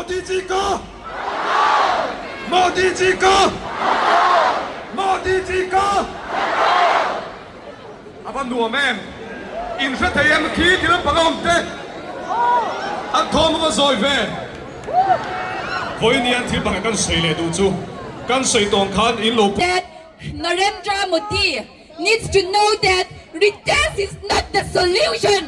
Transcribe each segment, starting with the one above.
Modi ji ko Modi ji ko Modi ji ko A va nuam em? In hre thei em khi ti lampang a awm te? An thawm a va zawi ve. Vawiin hian thil pakhat kan sawi leh duh chu kan sawi tawng khan in lo. That Narendra Modi needs to know that retest is not the solution.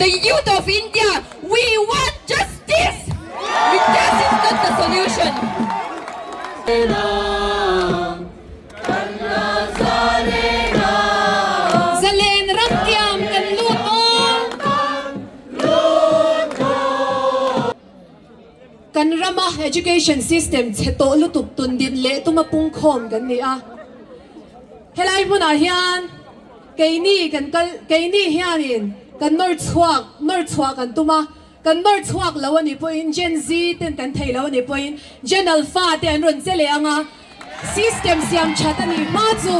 The youth of India, we want justice! Retest is not the solution. Zalen ram tiam kan lut aw. Kan rama education system chhe tawh lutuk tun din leh tuma pungkhawm kan ni a. Helai hmunah hian keini kan kal keini hianin kan nawr chhuak nawr chhuah kan tum a, kan nawr chhuak lo a nih pawhin Gen Z ten kan thei lo a nih pawhin Gen Alpha te an rawn che leh ang a, system siam that a nih hma chu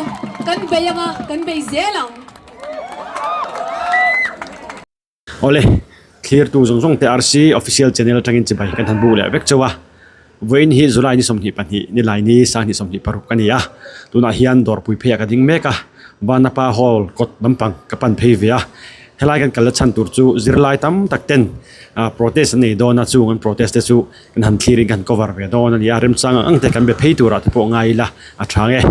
kan bei ang a, kan bei zel ang. Awle, thlirtu zawng zawng te RC Official Channel atangin chibai kan han buk leh vek chauh a. Vawiin hi July ni 22 ni lai ni sanghnih 26 a ni a. Tunah hian dawrpui pheiah ka ding mek a, Vanapa Hall kawt lampang ka pan phei ve a. Helai kan kalna chhan tur chu zirlai tam tak ten protest an nei dawn a, chung an protest te chu kan han thlirin kan cover ve dawn a ni a. Remchang ang ang te kan be phei turah te pawh ngai ila a tha nge.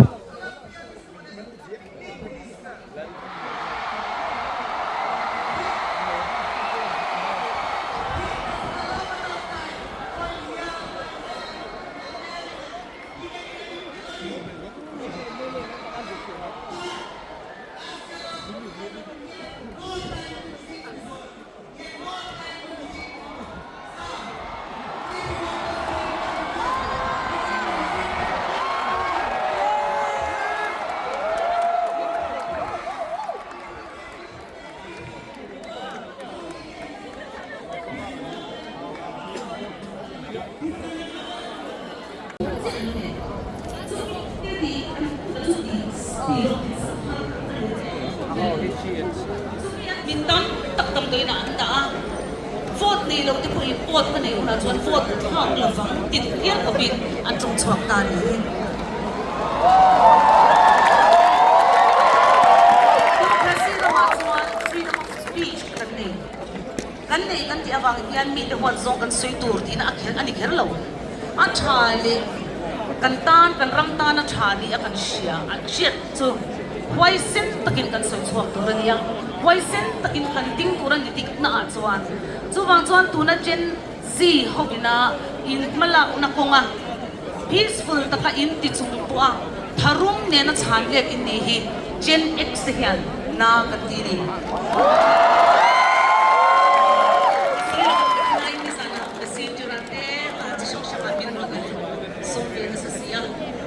Min tam tak damdawiin ah an dah a, vote nei lo te pawhin vote ka neih hunah chuan vote thlak lovang ti duh hial khawpin an tawng chhuak ta a ni. Democracy ramah chuan freedom of speech kan nei, kan nei kan tih avang hian mite huat zawng kan sawi tur tihna a kher a ni kher lo. A tha leh kan tan, kan ram tana tha nih a kan hria, hriat chu huaisen takin kan sawi chhuak tur a ni a, huaisen takin kan ding tur a ni dikna ah chuan. Chuvang chuan tuna Gen Z hovina in hmalakna kawnga peaceful taka in ti chung pawha tharum nena chhan let in nih hi Gen X te hian na kan ti a ni.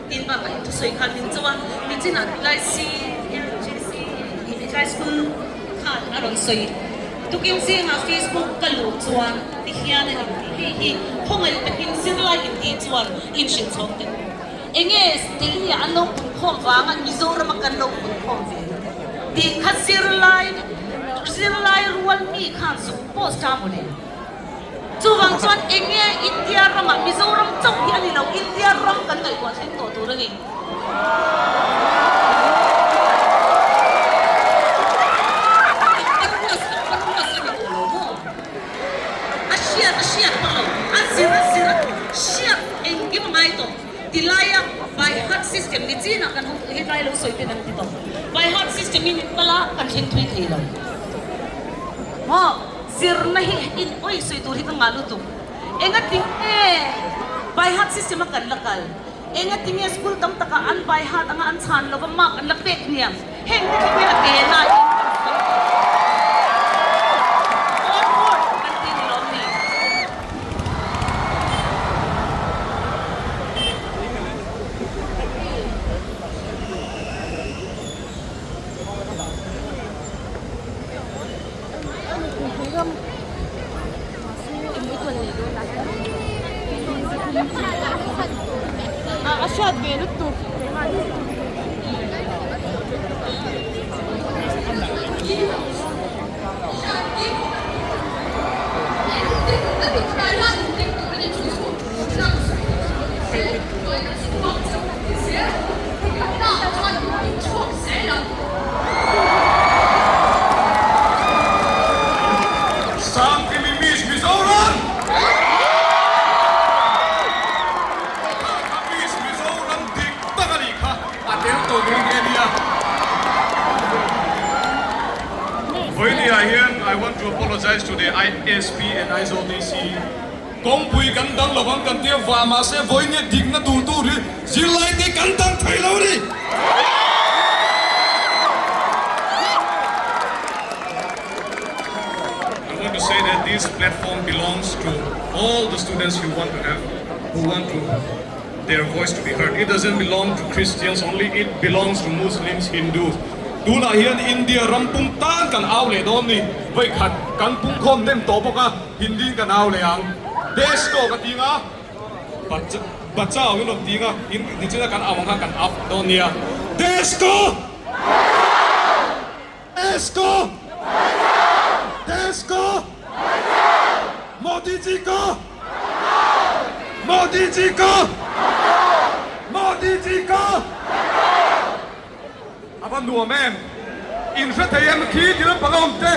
Tin bakah in thusawi khan min cho a, nichinah tlai CLGC tlai school khan a rawn sawi. Tukin zingah Facebook ka luh chuan ti hian a inti, hei hi khawngaih takin zirlai inti chuan inhrilh chhawk teh. Enge Delhi ah an lo punkhawm vanga Mizoram a kan lo punkhawm ve tih kha zirlai zirlai rual mi khan zuk post a mawle. Chuvang chuan eng nge India ramah Mizoram chauh hi a ni lo, India ram kan ngaihtuah thleng tawh tur a ni. A hriat a hriat pawh lo, a zir a zir a hriat engkim a ngai tawh. Tilaia by heart system ni chinah kan ho hetlai lo sawi ten an ti tawh. By heart system in kal a kan thleng thui thei lo. Maw? Zirna hi in awi sawi tur hi ka ngah lutuk. Engati nge by heart system a kan la kal? Engati nge school tam takah an by heart anga an chhan lova mark an la pek hniam? Heng te thleng hian a pe na in kan sawi tawh. On board kan ti ni lawm ni? A hriat ve lutuk. Vawinia hian I want to apologize to the ISP and Aizawl DC. Kawngpui kan dang lo ang kan tia vah mahse vawinia dikna duh tur hi zirlaite kan dang thei lo a ni. I want to say that this platform belongs to all the students who want to have who want to their voice to be heard. It doesn't belong to Christians only, it belongs to Muslims, Hindus. Tunah hian India ram pum tan kan au leh dawn ni. Vawikhat kan pungkhawm nem tawh bawk a, Hindi in kan au leh ang. Desko ka ting a, Bachao in rawn ting a, in tichina kan au ang khan kan au dawn nia. Desko! Desko! Desko! Modi ji ko! Modi ji ko! Modi ji ko! A va nuam em? In hre thei em khi ti lampang a awm te?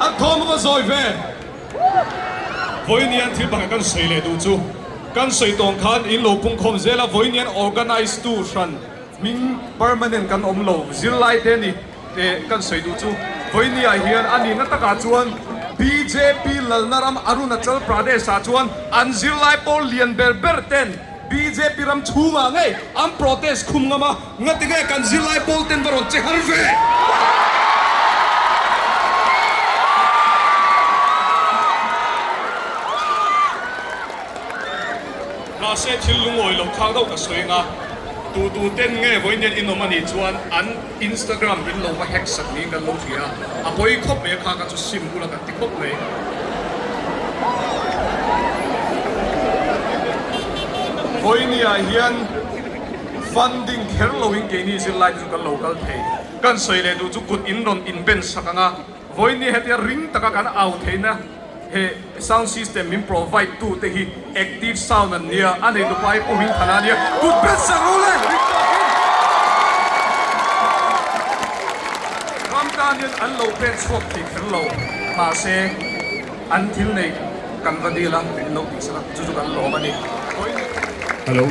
An thawm a va zawi ve. Vawiin thil pakhat kan sawi leh duh chu kan sawi tawng khan in lo pungkhawm zel a, vawiin organise tu hran Hming permanent kan awm lo, zirlai te ni teh kan sawi duh chu vawinia hian a nihna takah chuan bjp lalna ram Arunachal Pradesh ah chuan an zirlai pawl lian ber ber ten bjp ram chhungah ngei an protest khum ngam a, ngatinge kan zirlai pawl ten va rawn che har ve? Mahse thil lungawi loh thlak deuh ka sawi anga tu tu ten nge vawiin in awm anih chuan an Instagram in lo va hack sak niin kan lo hria a, a pawi khawp mai a kha kha chu sim bula kan ti khawp mai. Vawinia hian funding kher loin keini zirlai te chu kan lo kal thei. Kan sawi leh duh chu kut in rawn inben sak anga vawinia hetia ring taka kan au theihna He sound system min provide tu te hi active sound an nia, a nei tupa hi Pu Hmingthana a nia, kut bet sak ro le! Ring tawkin ram tan hian an lo pen chhuak thei kher lo, mahse an thil nei kan va dil a, min lo tih sak a, chu chu kan lawm a ni. Hello,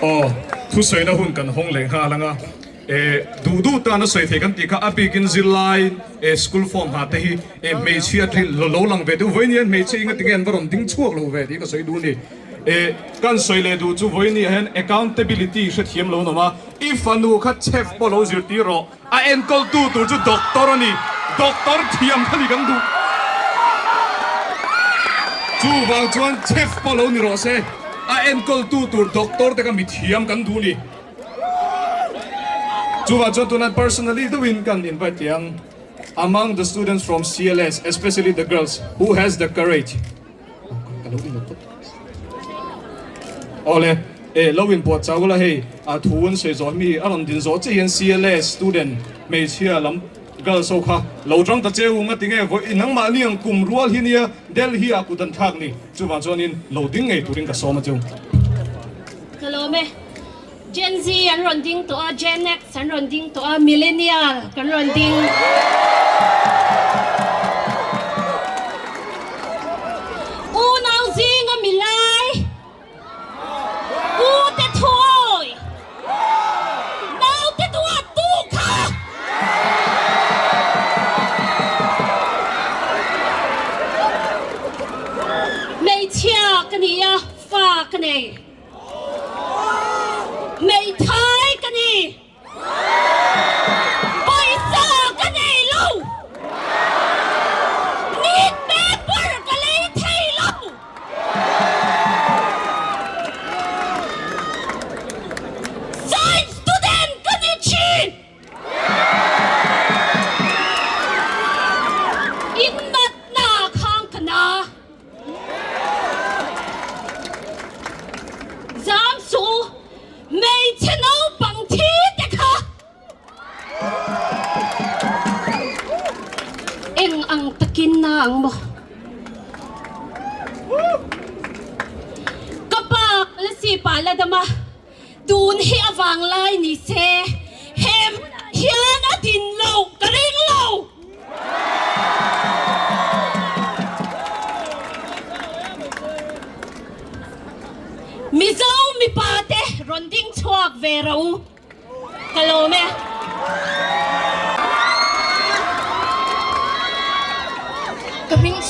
aw thusawiina hun kan hawng leh nghal ang a. E duh duh tan a sawi thei kan tih kha a bikin zirlai e school form ha te hi e hmeichhia thil lo lang ve deuh vawiin hian hmeichhia inga tinge an va rawn ding chhuak lo ve tih ka sawi duh a ni. E kan sawi leh duh chu vawiin ah hian accountability hrethiam lo an awm a, i fanu kha chef pawh lo zirtir rawh, a enkawl tu tur chu doctor a ni, doctor thiam kha ni kan duh. Chuvang chuan chef pawh lo ni rawh se, a enkawl tu tur doctor te kha mithiam kan duh a ni. Chuvah chuan tunah personally deuhin kan invite teh ang, among the students from CLS, especially the girls, who has the courage? Awle, e lo inpuah chau ula hei, a thu an sawi zawh mi a rawn din zawh chiah hian CLS student hmeichhia lam girls ho kha lo tang ta che u nga tinge vawi nangmahni ang kum rual hi nia Delhi ah kut an thlak ni, chuvang chuanin lo ding ngei turin ka sawm a chu. Ka lawm e. Gen Z an rawn ding tawh a, Gen X an rawn ding tawh a, Millennial kan rawn ding. Unau zinga milai, u te thuawi, nau te duat tu kha. Hmeichhia ka ni a, fa ka nei. Hmeithai ka ni. Pawisa ka nei lo. Neat paper ka lei thei lo. Science student ka ni thin. Innatna khang ka na. Zam suh hmeichhe naupang thi te kha eng ang takin na ang maw? Ka pa la si pa la dam a, tun hi a vanglai ni se he hmunah hian a din lo ka ring lo. Mizo mipa te rawn ding chhuak ve ro ka lawm e.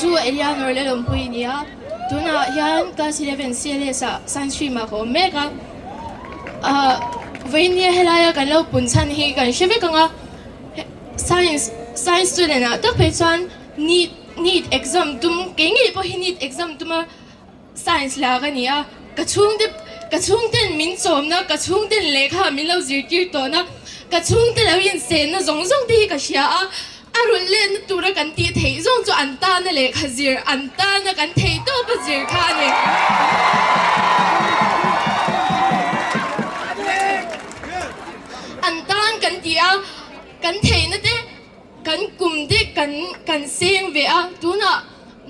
chu Elianor Lalawmpui a ni a, tunah hian class 11 CLS ah science stream ah ka awm mek a. Ahh vawinia helaia kan lo pun chhan hi kan hre vek ang a, science science student ah tak phei chuan neet neet exam tum kei ngei pawh hi neet exam tuma Science la ka ni a, ka chhungte ka chhungten min chawmna, ka chhungten lehkha min lo zirtir tawhna, ka chhungte lo insenna zawng zawng te hi ka hria a, a rulh lenna tura kan tih theih zawng chu an tana lehkha zir, an tana kan theih tawpa zir kha a ni. An tan kan ti a, kan theihna te kan kum te kan kan seng ve a, tunah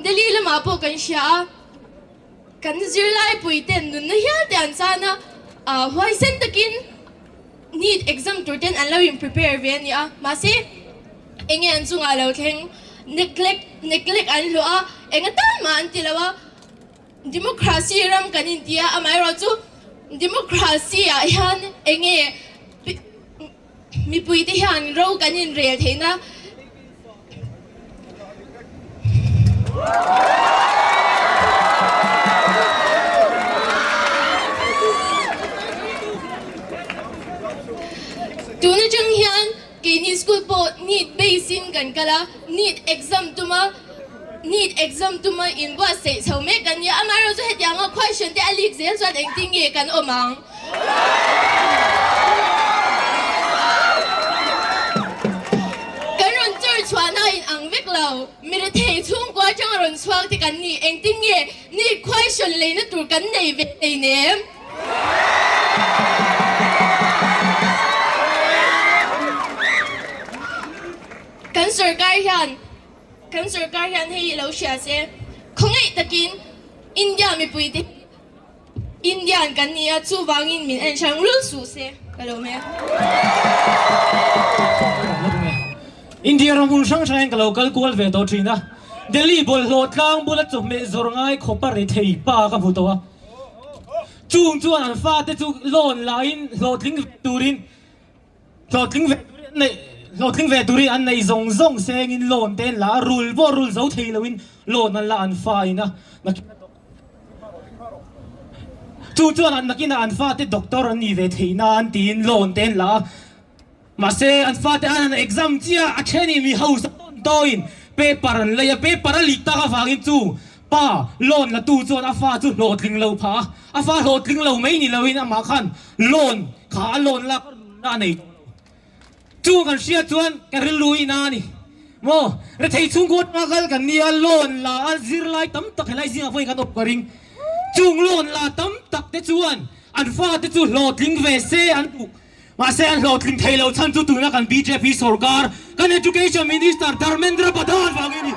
Delhi lamah pawh kan hria a, kan zirlai pui ten nunna hial te an chan a, ah huaisen takin NEET exam tur ten an lo in prepare ve a ni a, mahse enge an chungah lo thleng neglect neglect an hlawh a, enga tan mah an ti lo a, Democracy ram kan inti a, amaherawhchu democracy ah hian enge Mipui te hian ro kan inrel theihna Tun atang hian keini school pawh NEET base in kan kal a, NEET exam tuma NEET exam tuma inbuatsaih chho mek kan nia. Amaherawhchu hetianga question te a leak zel chuan engtin nge kan awm ang? Kan rawn chawr chhuahna in ang vek lo. Mi rethei chhungkua atanga rawn chhuak te kan ni. Engtin nge ni khuaihrawn leina tur kan nei ve hleinem? Kan sorkar hian kan sorkar hian hei lo hria se, khawngaih takin India mipui te hi Indian kan ni a, chuvangin min en hrang rul suh se ka lo hmel. India ram hmun hrang hrangin ka lo kal kual ve tawh thin a, Delhi bawlhhlawh tlang bula chawhmeh zawr ngai khawpa rethei pa ka hmu tawh a, chung chuan an fate chu loan lain hlawhtling ve turin Hlawhtling ve turin an neih hlawhtling ve turin an neih zawng zawng sengin loan te an la a, rul pawh rul zo thei loin loan an la an fa in a, nakin a chu chuan an nakin a an fate doctor an nih ve theih nan tiin loan te an la a, mahse an fate an han exam chiah a thenin mi hausa tawn tawin paper an lei a, paper a leak tak avangin chu pa loan la tu chuan a fa chu hlawhtling lo phah a, a fa hlawhtling lo mai ni loin amah khan loan kha a loan lak a rulna a nei tawh lo. Chu kan hriat chuan ka rilru in a ni maw? Rethei chhungkaw atanga kal kan nia, loan la a zirlai tam tak helai zingah pawhin kan awp ka ring. Chung loan la tam tak te chuan an fate chu hlawhtling ve se an duh. Mahse an hlawhtling thei lo chhan chu tuna kan bjp sorkar kan Education Minister Dharmendra Pradhan vangin a ni.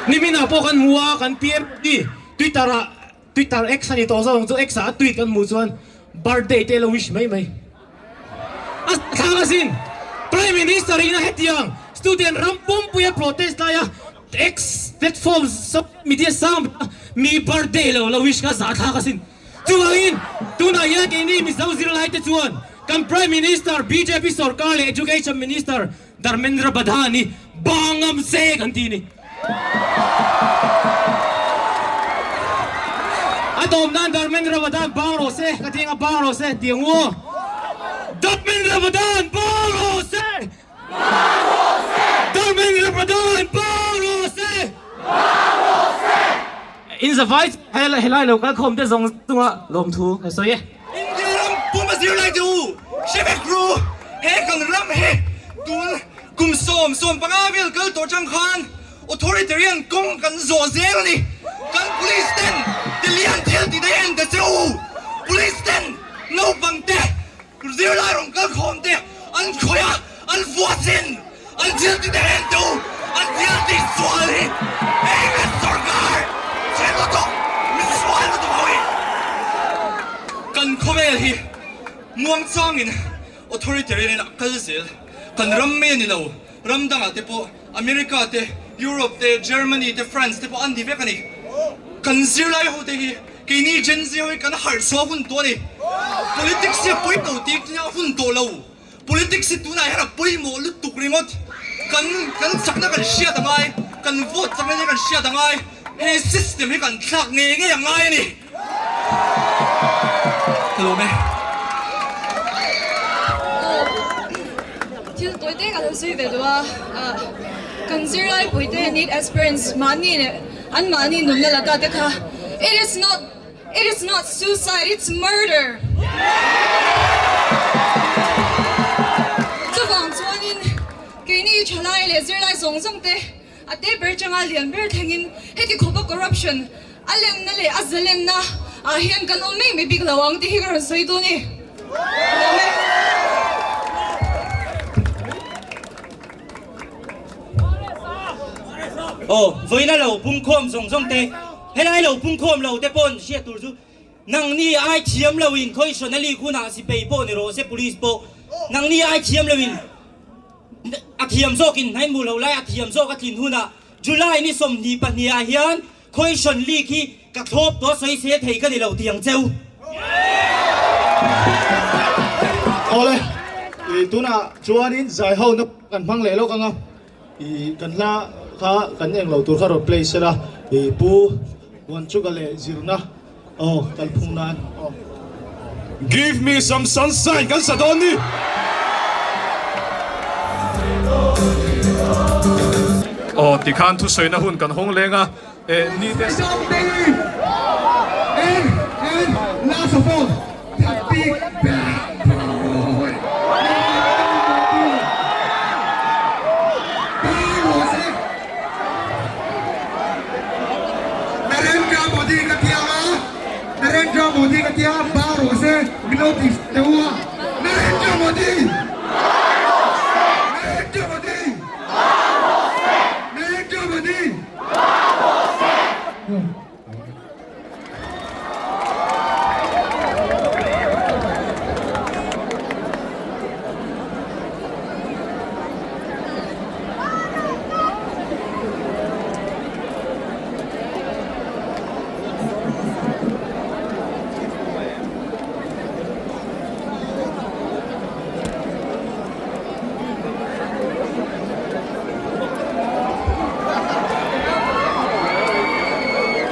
Niminah pawh kan hmu a, kan PM hi Twitter ah Twitter X a ni tawh zawk ang chu X ah a tweet kan hmuh chuan birthday te a lo wish mai mai. A thlak asin Prime Minister in a hetiang student ram pumpui a protest lai a X platform social media sang ber a mi birthday lo lo wish kha zah thlak asin. Chuvangin tunah hian keini Mizo zirlai te chuan kan Prime Minister bjp sorkar leh Education Minister Dharmendra Pradhan hi bangam se kan ti a ni. A tawp nan Dharmendra Pradhan bang rawh se ka ti ang a bang rawh se ti ang u aw. Dharmendra Pradhan bang rawh se! Bang rawh se! Dharmendra Pradhan bang rawh se! Bang rawh se! In zavai helai lo kal khawm te zawng chunga lawmthu ka sawi e. India ram pum a zirlai te u hrevek ru he kan ram hi tun kum 75 vel kal tawh tang khan authoritarian kawng kan zawh zel a ni kan police ten tilian thil ti daih en ta che u police ten naupang te Zirlai rawn kal khawm te an khawih a, an vuasin an thil ti te en tu an thil ti sual hi eng an sorkar chhe lutuk mi sual lutuk ho hi kan khawvel hi muang changin authoritarian in a kal zel kan ram mai a ni lo ram dangah te pawh America te Europe te Germany te France te pawh an ni vek a ni kan zirlai ho te hi Keini Gen Z ho hi kan harh chhuah hun tawh a ni. Politics hi a pawi to tih a hun tawh lo. Politics hi tunah hian a pawimawh lutuk ringawt. Kan kan chakna kan hriat a ngai, kan vote chakna hi kan hriat a ngai, he system hi kan thlak ngei ngei a ngai a ni. Ka lawm e. Thil tawi te ka lo sawi ve duh a, kan zirlai puite need aspirants mahni leh an mahni nunna la ta te kha it is not it is not suicide it's murder. Chuvang chuanin keini thalai leh zirlai zawng zawng te A te ber changa lian ber thlengin heti khawpa corruption a lenna leh a zalenna ah hian kan awm mai mai bik lo ang tih hi ka rawn sawi dawn i. Lawm e. Aw, vawiina lo pungkhawm zawng zawng te, helai lo pungkhawm lo te paw'n hriat tur chu nangni ai thiam loin khawi hrawn a lik hunah sipei pawh ni rawh se police pawh nangni ai thiam loin A thiam zawkin hnaih hmuh loh lai a thiam zawk a tlin hunah July ni 22 ah hian Khawisawn League hi ka thlawp tawh sawi se thei ka ni lo tih ang cheu. Awle, i tunah chuanin zai ho na kan hmang leh lawk anga, i kan hla kha kan eng lo tur kha rawn play sela, i Pu Huanchuka leh zirna Aw kal phung nan aw. Give me some sunshine kan sa dawn ni. Aw tikhan thusawi na hun kan hawng leng a e ni te. And and last of all the big bad boy. Narendra Modi ka tia a, Narendra Modi ka tia ba rawh se min lo ti teh u a, Narendra Modi! Narendra Modi! Narendra Modi!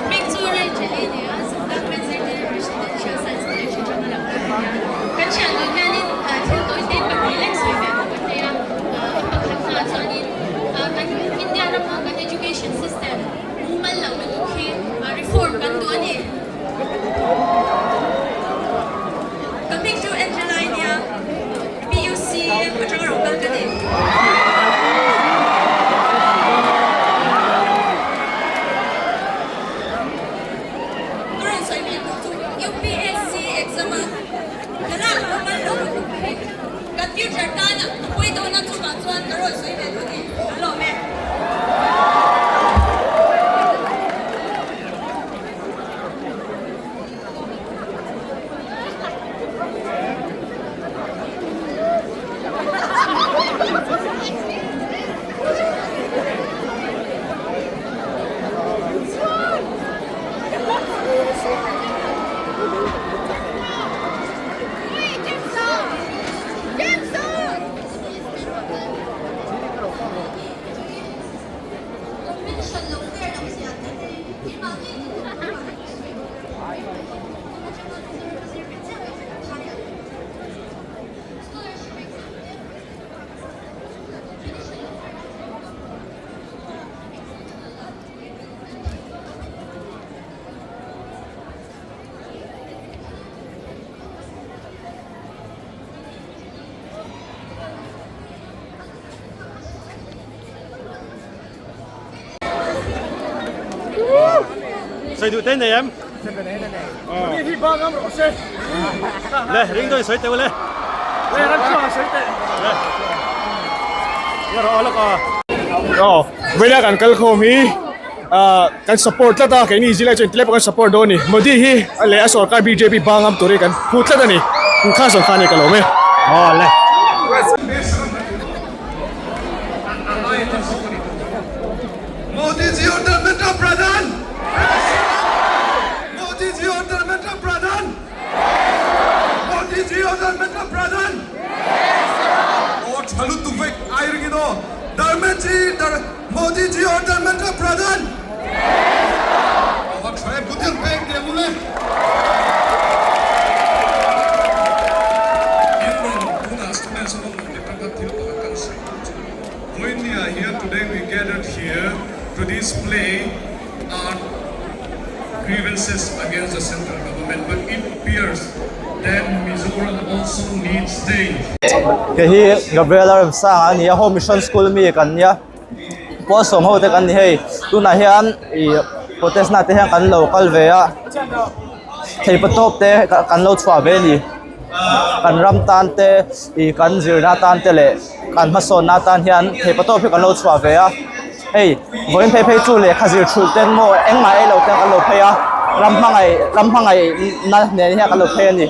Hming chu Rachel i ni a, Zukdang Menzirtir Residential Science College atanga lo kal a ni a. Kan hriat duh hianin thil tawi te pahnih lek sawi ve tur kan nei a, a pakhat hna chuanin kan India rama kan education system mumal loh lutuk hi reform kan duh a ni. Ka hming chu Angela i nia, PUC atanga rawn kal ka ni. Ka rawn sawi ve tur chu UPSC exam a ka lak mumal lo lutuk hi kan future tan a pawi dawn a chungah chuan ka rawn sawi ve tur ni an lawm e. Sawi duh te nei em? Le ring dawn sawi teh u le. Le ram chuang sawi teh. Le. Ya ro alak a. Aw, vawiina kan kal khawm hi kan support tlat a, keini zilai chuan inti lai pawh kan support dawn a ni. Modi hi a leh a sorkar bjp bangam tur hi kan phu tlat a ni. Kha zawng kha a ni ka lawm e. Aw le. Modi ji aur Dharmendra Pradhan! Modi ji aur Dharmendra Pradhan! Modi ji aur Dharmendra Pradhan! Needs Day. Kei hi Gabriela Remsanga a ni a, Home Mission School mi kan nia pawl sawm ho te kan ni hei tunah hian ih protest na te hian kan lo kal ve a theipatawp te kan lo chhuah ve a ni kan ram tan te ih kan zirna tan te leh kan hmasawnna tan hian theipatawp hi kan lo chhuah ve a. Hei vawiin phei phei chu lehkha zir thulh ten maw engmah ei lo ten kan lo phei a ram hmangaih ram hmangaih na nen hian kan lo phei a ni.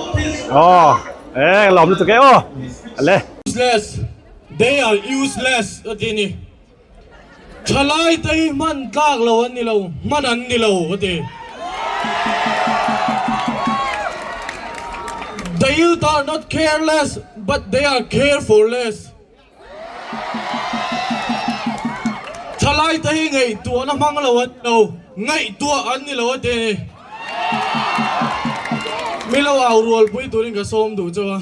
Aw e lawm lutuk e aw ale. Useless, they are useless a ti ni. Thalai te hi hman tlak lo an ni lo, hman an ni lo a ti. The youth are not careless but they are careful-less. Thalaite hi ngaihtuahna hmang lo an ni lo, ngaihtuah an ni lo a ti a ni. Mi lo au rualpui turin ka sawm duh chauh a,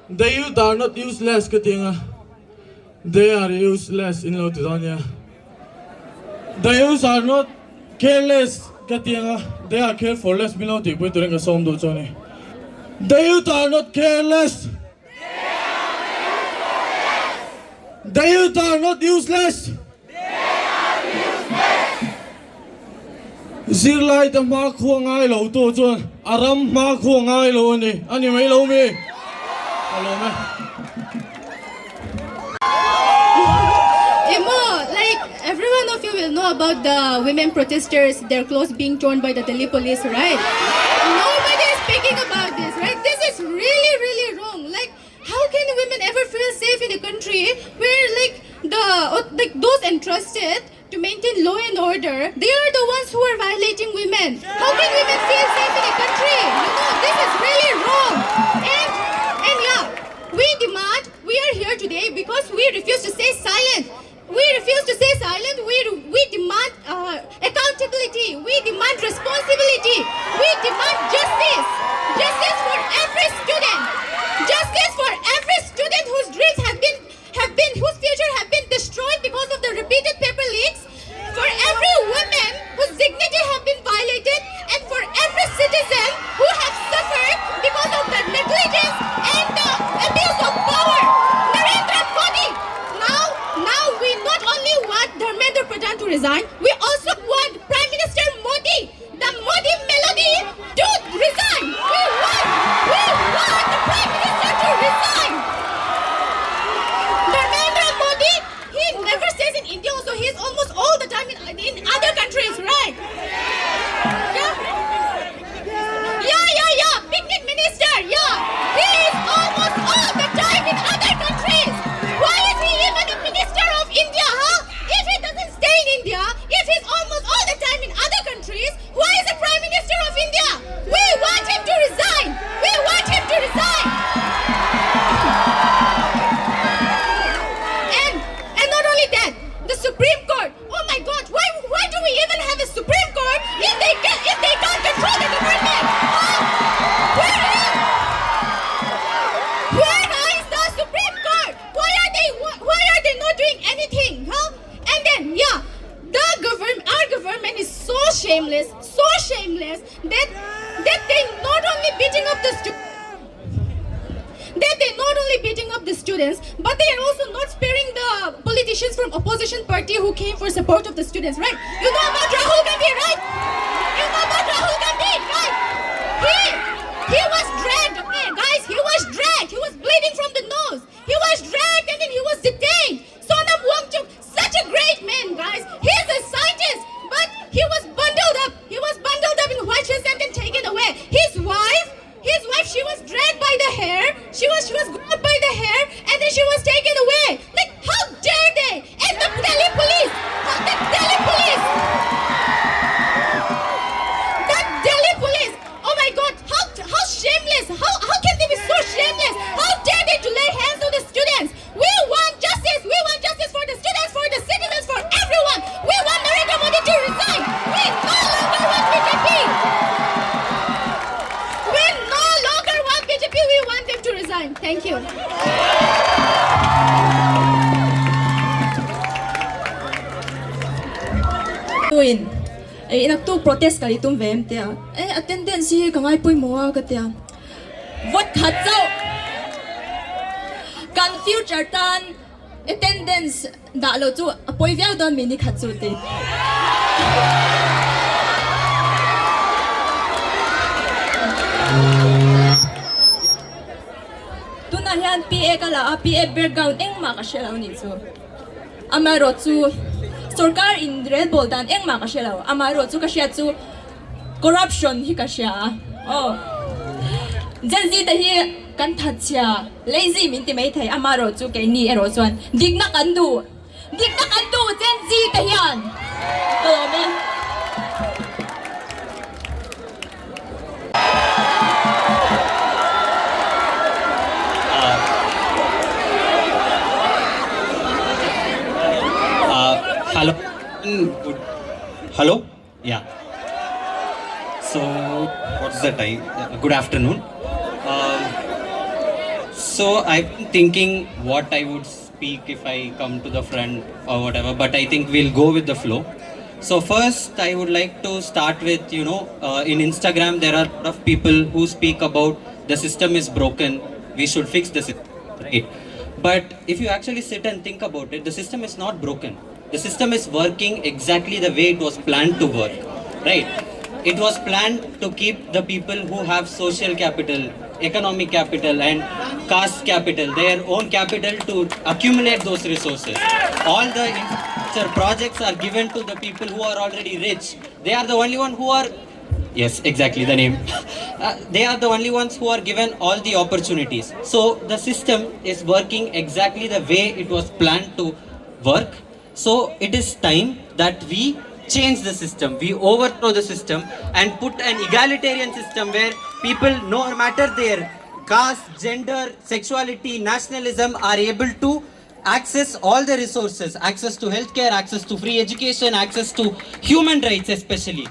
The youth are not useless ka ti ang a, They are useless in lo ti dawn nia. The youth are not careless ka ti ang a, They are carefulless mi lo tihpui turin ka sawm duh chauh a ni. The youth are not careless. The youth are not useless. Zirlai te hma khua ngai lo tu chuan a ram hma khua ngai lo a ni. A ni mai lo mi? Ka lawm e. Emo, like every one of you will know about the women protesters, their clothes being torn by the Delhi police, right? Nobody is speaking about this, right? This is really, really wrong. Like, how can women ever feel safe in a country where, like, the like those entrusted to maintain law and order, they are the ones who are violating women. How can women feel safe in a country? You know, this is really wrong. And, and yeah, we demand, we are here today because we refuse to stay silent. We refuse to stay silent. We, we demand uh, accountability. We demand responsibility. We demand justice. Justice for every student. Justice for every student whose dreams have been, have been, whose future have been destroyed because of the repeated paper leaks. For every woman whose dignity have been violated and for every citizen who have suffered because of the negligence and the abuse of power. Narendra Modi, now, now we not only want Dharmendra Pradhan to resign, we also want Prime Minister Modi, the Modi melody to resign. We want, we want the Prime Minister to resign. Dharmendra Modi, he never stays in India also. He's almost all the time in, in other countries, right? Yeah. Yeah, yeah, yeah. Picnic minister, yeah. He is almost all the time in other countries. Why is he even a minister of India, huh? If he doesn't stay in India, if he's almost all the time in other countries, why is the Prime Minister of India? We want him to resign. We want him to resign. And and not only that, the Supreme Court. Oh my God! Why why do we even have a Supreme Court if they can if they can't control the government? Huh? Where is where is the Supreme Court? Why are they why are they not doing anything? Huh? And then yeah, the government our government is so shameless, so shameless that that they not only beating up the students that they're not only beating up the students, but they are also not sparing the politicians from opposition party who came for support of the students, right? You know about Rahul Gandhi, right? You know about Rahul Gandhi, right? He he was dragged, okay, guys, he was dragged. He was bleeding from the nose. He was dragged and then he was detained. Sonam Wangchuk, such a great man, guys. He's a scientist, but he was bundled up. He was bundled up in white shirts and then taken away. His wife, his wife, she was dragged by the hair. She was she was grabbed by the hair and then she was taken away. Like how dare they? And the Delhi police, the Delhi police, the Delhi police. Oh my God! How how shameless! How how can they be so shameless? How dare they to lay hands on the students? We want justice. We want justice for the students, for the citizens, for everyone. We want Narendra Modi to resign. We no longer want BJP. We no longer want BJP. We want them to resign. Thank you. Tuin e naktuk protest kal i tum ve em tia e attendance hi ka ngai pawimawh a ka tia vote khat chauh. Kan future tan attendance dah loh chu a pawi viau dawn mi nikhat chu ti. Tunah hian PA ka la a, PA background engmah ka hre lo nih chu. Amaherawh chu sorkar in relbawl dan engmah ka hre lo. Amaherawh chu ka hriat chu corruption hi ka hria a. Aw. Gen Z te hi kan thatchhia, lazy min ti mai thei. Amaherawh chu keini erawh chuan dikna kan duh. Dikna kan duh Gen Z te hian. Ka lawm e. Hello good hello yeah so what's the time good afternoon so I thinking what I would speak if I come to the front or whatever, but I think we'll go with the flow. So first, I would like to start with, you know, uh, in Instagram, there are a lot of people who speak about the system is broken, we should fix the system, right? But if you actually sit and think about it, the system is not broken. The system is working exactly the way it was planned to work, right? It was planned to keep the people who have social capital, economic capital and caste capital, their own capital to accumulate those resources. All the infrastructure projects are given to the people who are already rich. They are the only one who are Yes, exactly the name. Uh, they are the only ones who are given all the opportunities. So the system is working exactly the way it was planned to work. So it is time that we change the system, we overthrow the system and put an egalitarian system where people, no matter their caste, gender, sexuality, nationalism, are able to access all the resources, access to healthcare, access to free education, access to human rights especially,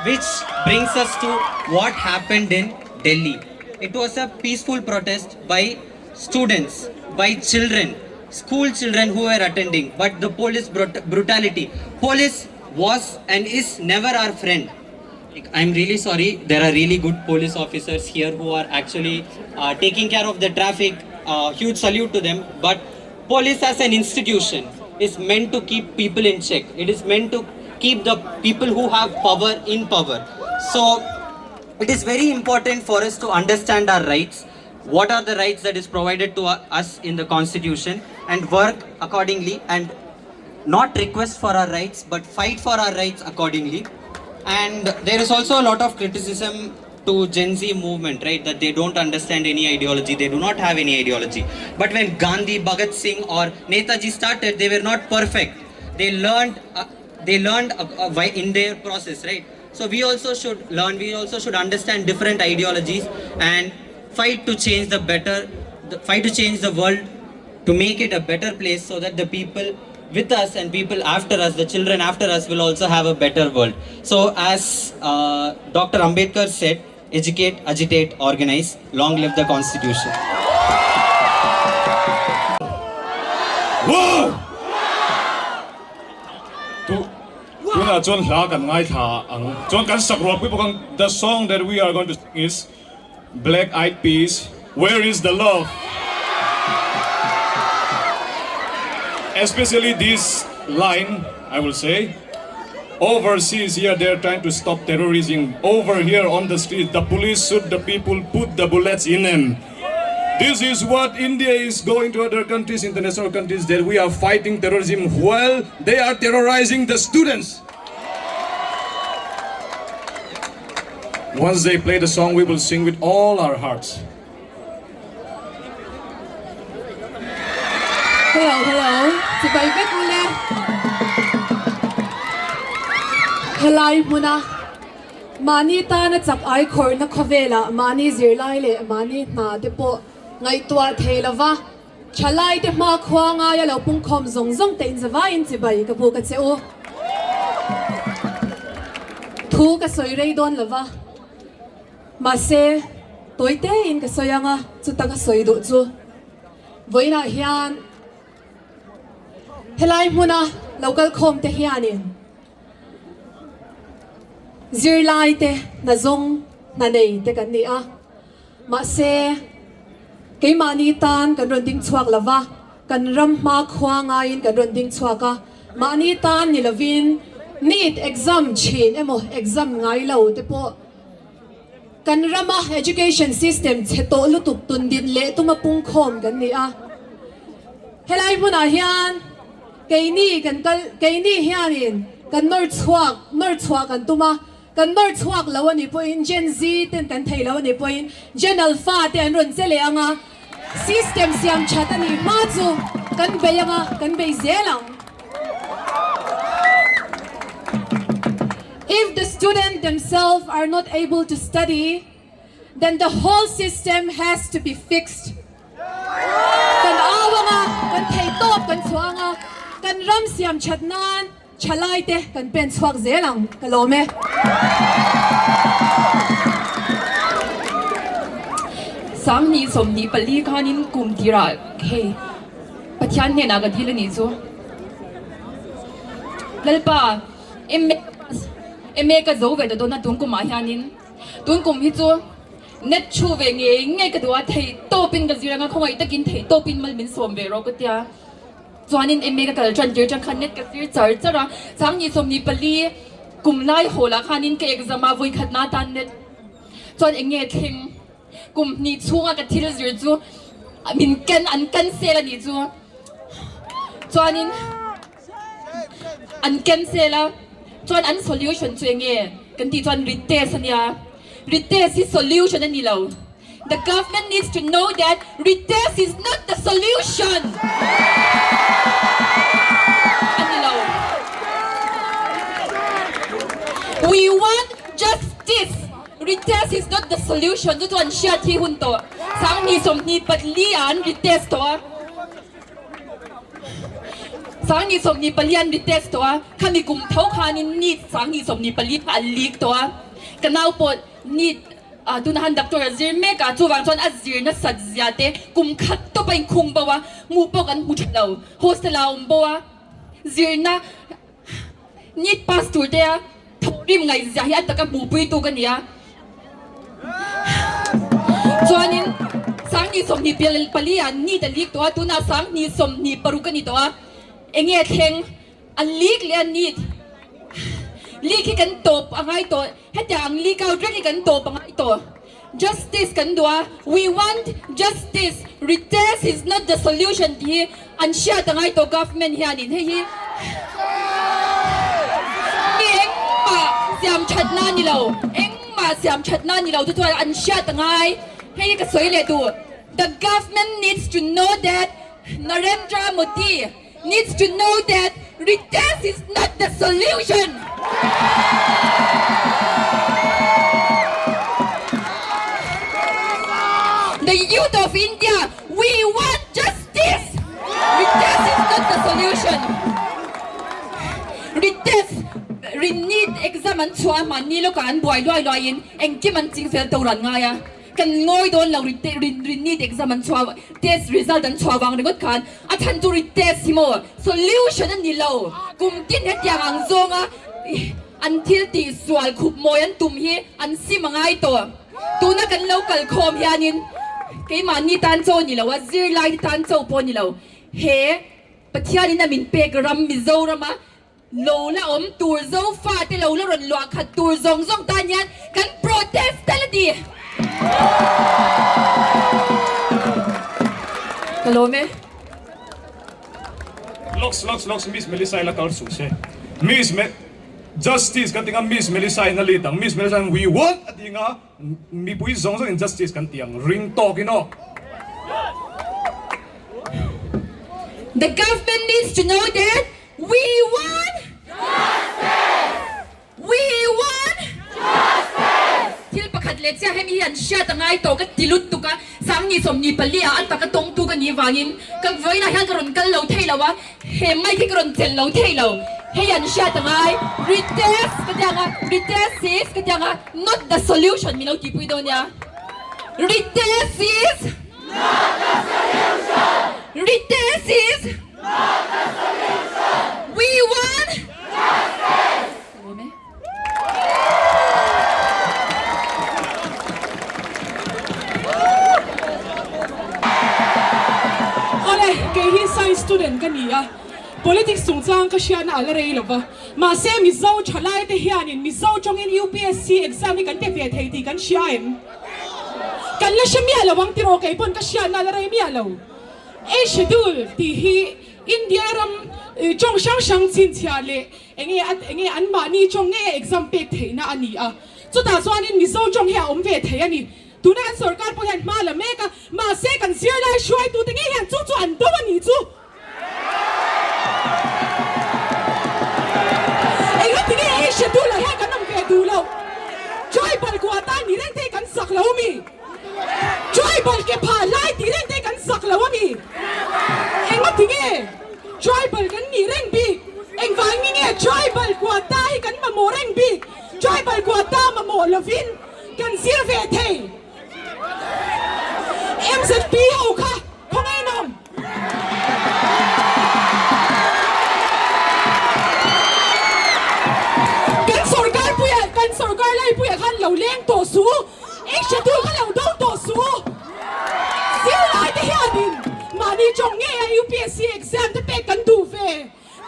which brings us to what happened in Delhi. It was a peaceful protest by students, by children, school children who were attending, but the police brut- brutality. Police was and is never our friend. I'm really sorry. There are really good police officers here who are actually uh, taking care of the traffic. Uh, huge salute to them. But police as an institution is meant to keep people in check. It is meant to keep the people who have power in power. So it is very important for us to understand our rights. What are the rights that is provided to us in the constitution and work accordingly and not request for our rights but fight for our rights accordingly and there is also a lot of criticism to Gen Z movement, right? That they don't understand any ideology, they do not have any ideology. But when Gandhi, Bhagat Singh, or Netaji started, they were not perfect. They learned, uh, they learned uh, uh, in their process, right? So we also should learn. We also should understand different ideologies and fight to change the better, the, fight to change the world to make it a better place so that the people with us and people after us, the children after us, will also have a better world. So, as uh, Dr. Ambedkar said, educate, agitate, organize, long live the Constitution. Wow! Tu tunah chuan hla kan ngaithla ang. Chuan kan sak rual pui bawk ang. The song that we are going to sing is Black Eyed Peas, Where is the Love? Especially this line, I will say. Overseas here they are trying to stop terrorism. Over here on the street, the police shoot the people, put the bullets in them. This is what India is going to other countries, international countries, that we are fighting terrorism while they are terrorizing the students. Once they play the song, we will sing with all our hearts. Hello, hello. Chibai vek ule. Helai hmuna mahni tana chak ai khawrhna khawvelah mahni zirlai leh mahni hna te pawh ngaihtuah thei lova thalai te hma khua ngaia lo pungkhawm zawng zawng te inzavaiin chibai ka buk a che u. Thu ka sawi rei dawn lova. Mahse, tawi tein ka sawi ang a, chuta ka sawi duh chu vawiinah hian helai hmuna lo kal khawm te hianin zirlai te hna zawng hna nei te kan ni a, mahse. Keimahni tan kan rawn ding chhuak lo va, kan ram hma khua ngaiin kan rawn ding chhuak a, mahni tan ni lovin NEET exam thin emaw exam ngai lo te pawh kan rama education system chhe tawh lutuk tun din leh tuma pungkhawm kan ni a. Helai hmunah hian keini kan kal keini hianin kan nawr chhuak nawr chhuah kan tum a, Kan nawr chhuak lo a nih pawhin Gen Z ten kan thei lo a nih pawhin Gen Alpha te an rawn che leh ang a, system siam that a nih hma chu kan bei ang a, kan bei zel ang. If the student themselves are not able to study, then the whole system has to be fixed. Kan au ang a, kan thei tawp kan chhuah ang a, kan ram siam that nan Thalai te kan pen chhuak zel ang ka lawm e. Sanghnih 24 khanin kum tirah hei Pathian hnenah ka dil a nih chu. Lalpa MA MA ka zo ve ta dawn a tun kumah hianin tun kum hi chu net thu ve ngei ngei ka duh a theih tawpin ka zir anga khawngaih takin theih tawpin mal min sawm ve rawh ka tia. Chuanin MA ka kal tan tir tang khan net ka zir char char a, Sanghnih 24 kum lai hawl ah khanin ka exam a vawi khat na tan net chuan eng nge thleng kum hnih chhunga ka thil zir chu min ken an cancel a nih chu chuanin an cancel a chuan an solution chu eng nge kan tih chuan retest a nia retest hi solution a ni lo. The government needs to know that retest is not the solution! A ni lo. We want justice! Retest is not the solution chu chuan hriat hi hun tawh. Sanghnih 24 ah an retest tawh a. Sanghnih 24 an retest tawh a. Khami kum tho khanin NEET sanghnih 24 kha an leak tawh a. Ka nau pawh NEET A tuna han doctor a zir mek a, chuvang chuan a zir nasat zia te kum khat tawp a inkhung bo a, hmuh pawh kan hmu tha lo. Hostel ah a awm bo a, zirna NEET pass tur te a thawhrim ngaih zia hi a taka hmuhpui tu ka ni a. Chuanin Sanghnih 24 ah NEET a leak tawh a, tunah Sanghnih 26 a ni tawh a, enge thleng? A leak leh a NEET leak hi kan tawp a ngai tawh. Hetiang ang leak out reng hi kan tawp a ngai tawh. Justice kan duh a, we want justice, retest is not the solution tih hi an hriat a ngai tawh government hianin hei hi mi engmah siam thatna a ni lo, engmah siam thatna a ni lo chu chuan an hriat a ngai. Hei hi ka sawi leh duh, the government needs to know that Narendra Modi needs to know that retest is not the solution. The youth of India, we want justice. Retest is not the solution. Retest, re-NEET exam an chhuah mahni lawkah an buai luai luaiin engkim an ching fel to ran ngai a. Kan ngawi dawn lo ri ri NEET exam an chhuah test result an chhuah vang ringawt khan a chhan chu ri test hi maw solution a ni lo kum tin hetiang ang zawnga an thil tih sual khup mawi an tum hi an sim a ngai tawh tuna kan lo kal khawm hianin keimahni tan chaw ni lo a zirlai te tan chaw pawh ni lo he Pathianin a min pek ram Mizorama Lo la awm tur Zofa te lo la rawn luah khat tur zawng zawng tan hian kan protest tel a ti. Ka lawm e. Locks locks locks Miss Melissa i la kal suh se Miss Me Justice kan ti nga Miss Melissa in a lead ang Miss Melissa in we want a ti nga mipui zawng zawng in justice kan ti ang ring tawk in aw. The government needs to know that We want justice! We want justice! Thil pakhat leh chiah hemi hi an hriat a ngai tawh ka ti lut tuk a, Sanghnih 24 ah a taka tawngtu ka nih vangin ka vawiinah hian ka rawn kal lo thei lo a, he mic hi ka rawn chelh lo thei lo. Hei an hriat a ngai, retest ka ti ang a, retest is ka ti ang a, not the solution min lo tihpui dawn nia. Retest is not the solution! Retest is We want justice! student ka ni a, politics chungchang ka hriatna a la rei lo va. Mahse Mizo thalaite hianin Mizo tawngin UPSC exam hi kan pe ve thei tih kan hria em? Kan la hre miah lo ang tiraw kei pawn ka hriatna a la rei miah lo. A schedule tih hi India ram tawng hrang hrang chhinchhiah leh enge enge anmahni tawng nge exam pek theihna a ni a. Chutah chuanin Mizo tawng hi a awm ve thei a ni. Tuna kan sorkar pawh hian hma la mek a, mahse kan zirlai hruaitute ngei hian chu chu an do a nih chu. Engati nge hei schedule ah hian kan awm ve duh loh? Tribal quota ni reng te hi kan sak lo ami? Tribal ke phah lai tih reng te hi kan sak lo ami? Engati nge tribal kan nih reng bik? Engvangin nge tribal quota hi kan mamawh reng bik? Tribal quota mamawh lovin Kan zir ve thei. MZP ho kha khawngaih an awm. Kan sorkar puiah kan sorkar lai puiah khan lo leng tawh su. Eng hretu kha lo do tawh su. Zirlai te hianin mahni tawng ngei a UPSC exam te pek kan duh ve.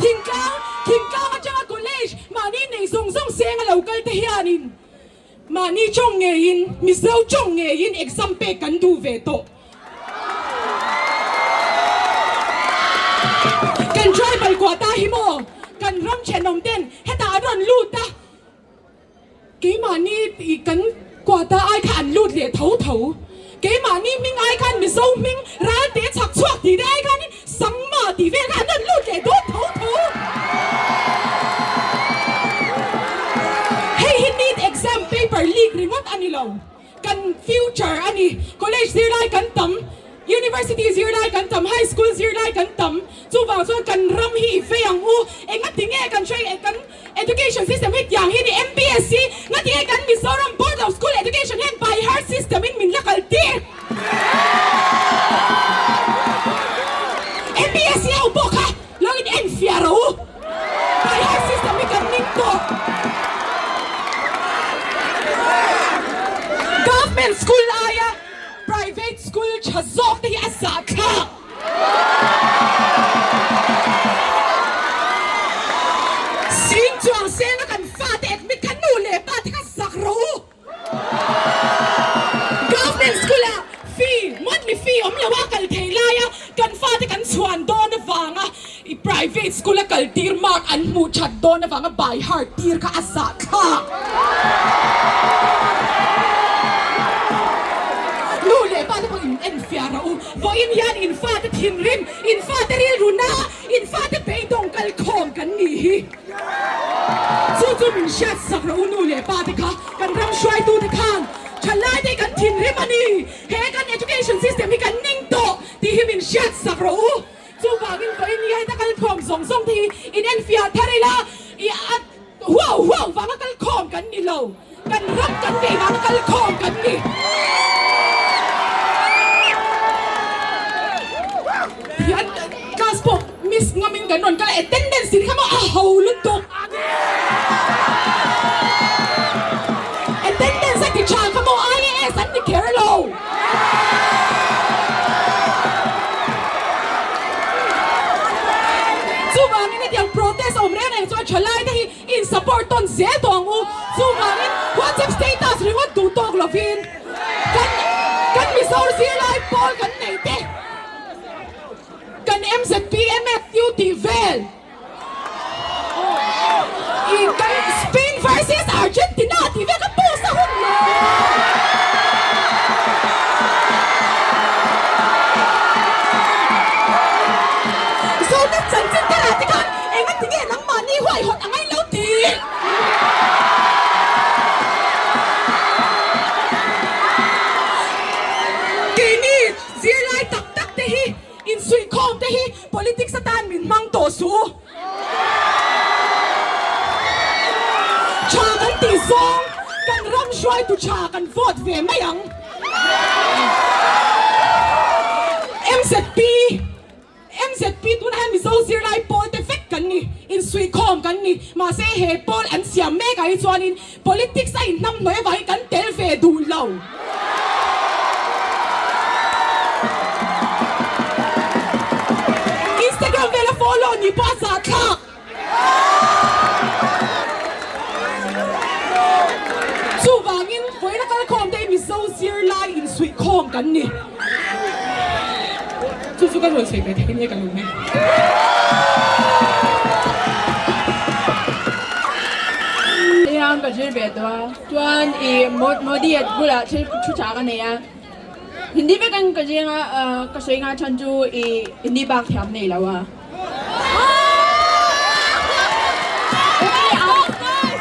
Thingtlang thingtlang atanga college mahni nei zawng zawng seng a lo kal te hianin Mahni tawng ngeiin, Mizo tawng ngeiin exam pek kan duh ve tawh. Kan tribal quota hi maw kan ram thenawm ten hetah an rawn lut a, keimahni kan quota ai kha an lut leh tho tho. Keimahni hming ai khan Mizo hming Ralte chhak chhuak tih te ai khanin Sangma tih vel kha an rawn lut leh dawn tho tho. Hei hi NEET exam paper leak ringawt a ni lo, kan future a ni. College zirlai kan tam, University zirlai kan tam, High School zirlai kan tam, chuvang chuan kan ram hi i vei ang u. Engati nge kan hre kan education system hi tiang hi ni MBSC, ngati nge kan Mizoram Board of School Education hian by heart system in min la kal tir? MBSC ho pawh kha lo in en fiah rawh u. By heart system hi kan ning tawh. Government school aia private school tha zawk te hi a zahthlak. Sing chuang senga kan fate admit kha nu leh pa te kha zak rawh u. Government school ah fee, monthly fee awm lo a kal thei lai a, kan fate kan chhuan dawn avanga i private school a kal tir mark an hmuh that dawn avanga by heart tir kha a zahthlak. Nu leh pa te pawh in enfiah rawh u. Vawiin hian in fate thinrim, in fate rilru na, in fate beidawng kal khawm kan nih hi. Chu chu min hriat sak rawh u nu leh pa te kha, kan ram hruaitu te khan thalai te hi kan thinrim a ni, he kan education system hi kan ning tawh tih hi min hriat sak rawh u. Chuvangin vawiin hi heta kal khawm zawng zawng te hi in enfiah thar ila, i a huau huau vanga kal khawm kan ni lo, kan ram kan nei vanga kal khawm kan ni. Hian class pawh miss ngamin kan rawn kal a, attendance tih kha maw a ho lutuk. Attendance a ti tha kha maw IAS an ti kher lo. Chuvangin hetiang protest awm reng reng chuan thalai te hi in support tawn zel tawh ang u. Chuvangin WhatsApp status ringawt duh tawk lovin kan kan Mizo zirlai pawl kan nei te kan MZP, MFU tih vel I kan Spain versus Argentina tih vel kha post a hun lo. Zona chanchin te lah te khan engati nge nangmahni huaihawt a ngailo tih. Keini zirlai tak tak te hi Insuihkhawm te hi politics atan min hmang tawh suh u. Tha kan tih zawng kan ram hruaitu tha kan vote ve mai ang. MZP MZP tunah hian Mizo zirlai pawl te vek kan ni, insuihkhawm kan ni. Mahse he pawl an siam mek ah hi chuanin Politics a inhnamhnawih avangin kan tel ve duh lo. nih pawh a zahthlak. Chuvangin vawiina kalkhawm te hi Mizo zirlai insuihkhawm kan ni. Chu chu ka rawn sawi ve thei nia ka lung e. Hei ka zir ve tawh a, chuan i Modi a bulah thil thu tha ka nei a, Hindi vekin ka zing a, ka sawi nghal chhan chu i Hindi bak thiam nei lo a.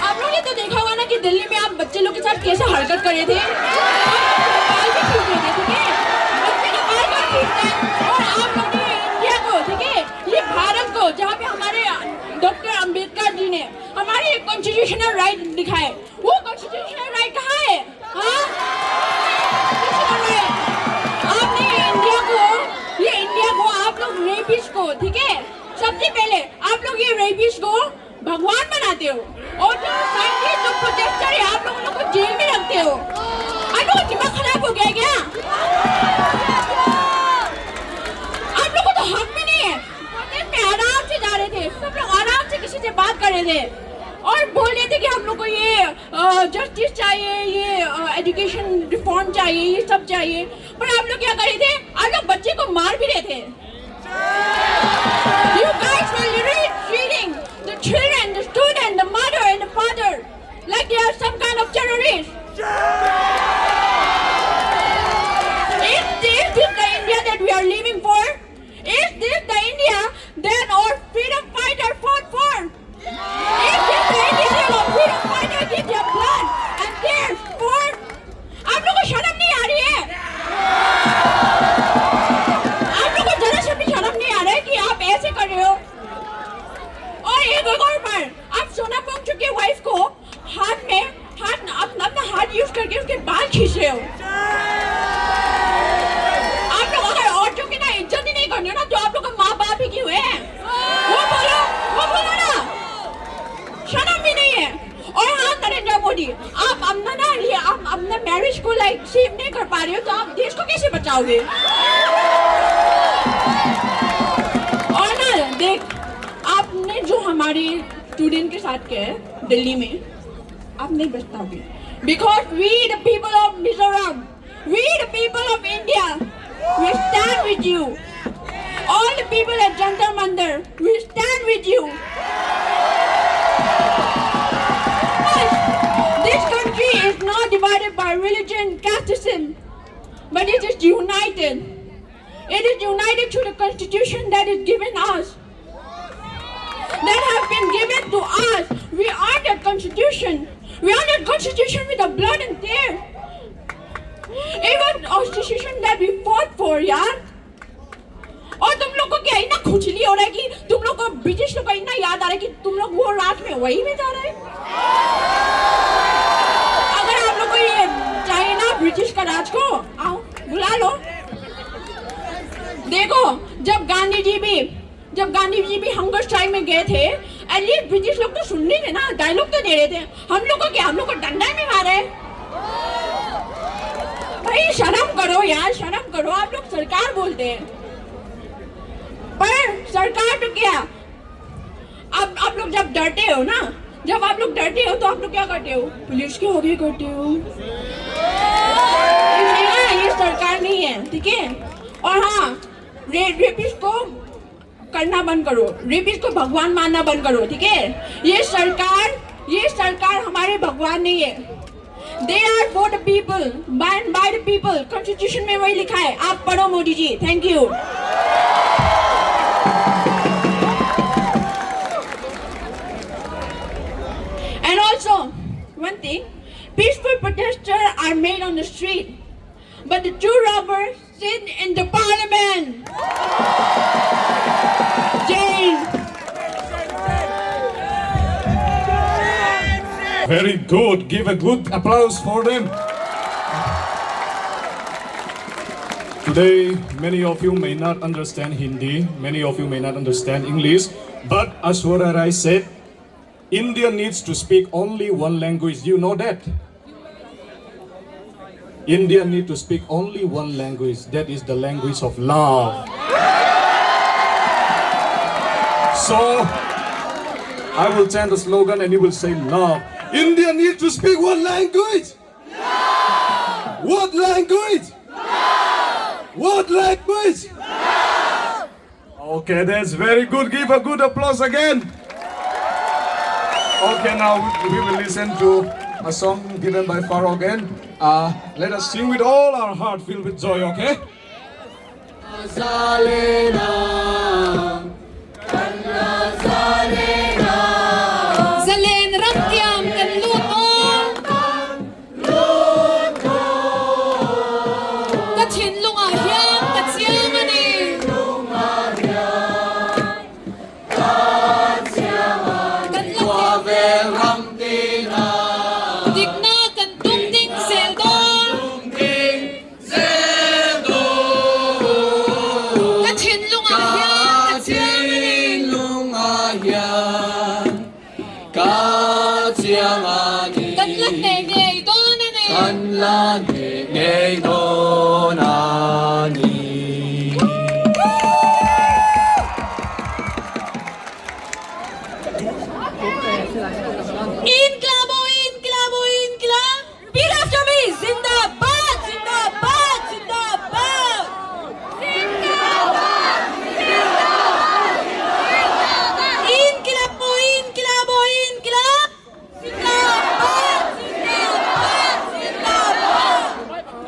आप लोग ये तो देखा होगा ना कि दिल्ली में आप बच्चे लोग के साथ कैसे हरकत कर रहे थे बाल भी खींच रहे थे ठीक है बच्चे के बाल क्यों खींचते हैं और आप लोग ने इंडिया को ठीक है ये भारत को जहाँ पे हमारे डॉक्टर अम्बेडकर जी ने हमारे कॉन्स्टिट्यूशनल राइट दिखाए वो कॉन्स्टिट्यूशनल राइट कहाँ है हाँ आपने इंडिया को ये इंडिया को आप लोग रेपिस्ट को ठीक है सबसे पहले आप लोग ये रेपिस्ट को भगवान बनाते हो और जो साइंटिस्ट जो प्रोटेस्टर है आप लोग उन लोग को जेल में रखते हो। आप लोग दिमाग खराब हो गया क्या? आप लोगों को तो हक भी नहीं है। प्रोटेस्ट में आराम से जा रहे थे सब लोग, आराम से किसी से बात कर रहे थे और बोल रहे थे कि हम लोग को ये जस्टिस चाहिए, ये एजुकेशन रिफॉर्म चाहिए, ये सब चाहिए। पर आप लोग क्या कर रहे थे? आप लोग बच्चे को मार भी रहे थे। You guys were literally treating the children, the student, the mother and the father like they are some kind of terrorists. Is this the India that we are living for? Is this the India that our freedom fighter fought for? Is this the India that our freedom fighter give their blood and tears for? आप लोगों को शर्म नहीं आ रही है? आप लोगों को जरा सा भी शर्म नहीं आ रहा है कि आप ऐसे कर रहे हो? और एक और बार आप सोनम वांगचुक के वाइफ को हाथ में हाथ अपना अपना हाथ यूज करके उसके बाल खींच रहे हो। आप लोग अगर औरतों की ना इज्जत ही नहीं करनी हो ना तो आप लोग का माँ बाप ही क्यों है? वो बोलो, वो बोलो ना, शर्म भी नहीं है। और हाँ नरेंद्र मोदी, आप अपना ना ये आप अपना मैरिज को लाइक सेव नहीं कर पा रहे हो तो आप देश को कैसे बचाओगे? और ना देख, आपने जो हमारे स्टूडेंट के साथ किया है दिल्ली में, आप नहीं बच पाओगे। Because we the people of Mizoram, we the people of India, we stand with you. All the people at Jantar Mantar, we stand with you. This country is not divided by religion, casteism, but it is united. It is united through the constitution that is given us, that have been given to us. We are that constitution. We are that constitution with the blood and tears. Even constitution that we fought for, yaar. और तुम लोग को क्या इतना खुजली हो रहा है कि तुम लोग को ब्रिटिश लोग को इतना याद आ रहा है कि तुम लोग वो रात में वही में जा रहे हैं? अगर आप लोग को ये चाहिए ना ब्रिटिश का राज को, आओ बुला लो। देखो जब गांधी जी भी हंगर स्ट्राइक में गए थे, at least British लोग तो सुन नहीं थे ना, डायलॉग तो दे रहे थे। हम लोग को क्या, हम लोग को डंडा में मारे। भाई शर्म करो यार, शर्म करो। आप लोग सरकार बोलते हैं, पर सरकार तो क्या, अब आप लोग जब डरते हो ना, जब आप लोग डरते हो तो आप लोग क्या करते हो? पुलिस के आगे करते हो। ये सरकार नहीं है, ठीक है। और हाँ, रेपिस्ट को करना बंद करो, रेपिस्ट को भगवान मानना बंद करो, ठीक है। ये सरकार हमारे भगवान नहीं है। They are for the people, by and by the people. Constitution में वही लिखा है, आप पढ़ो Modi ji. Thank you. And also, one thing, peaceful protesters are made on the street, but the true robbers sit in the parliament. Jail. Very good. Give a good applause for them. Today, many of you may not understand Hindi, many of you may not understand English, but as Aishwarya Rai said, India needs to speak only one language. You know that? India need to speak only one language. That is the language of love. So, I will chant the slogan and you will say love. India needs to speak what language? Love! What language? Love! What language? Love! Okay, that's very good. Give a good applause again. Okay, now we will listen to a song given by Faro again. Uh, let us sing with all our heart filled with joy, okay? Zalen ram tiam kan lut dawn. Ka thinlungah hian ka chiang a ni. Kan la Dikna kan tum ding zel dawn. Ka thinlungah hian ka chiang a ni. Kan la hneh ngei dawn a ni. Inqilab aw inqilab aw inqilab Repeat after me Zindabad Zindabad Zindabad Zindabad Zindabad Zindabad Inqilab aw inqilab aw inqilab Zindabad Zindabad Zindabad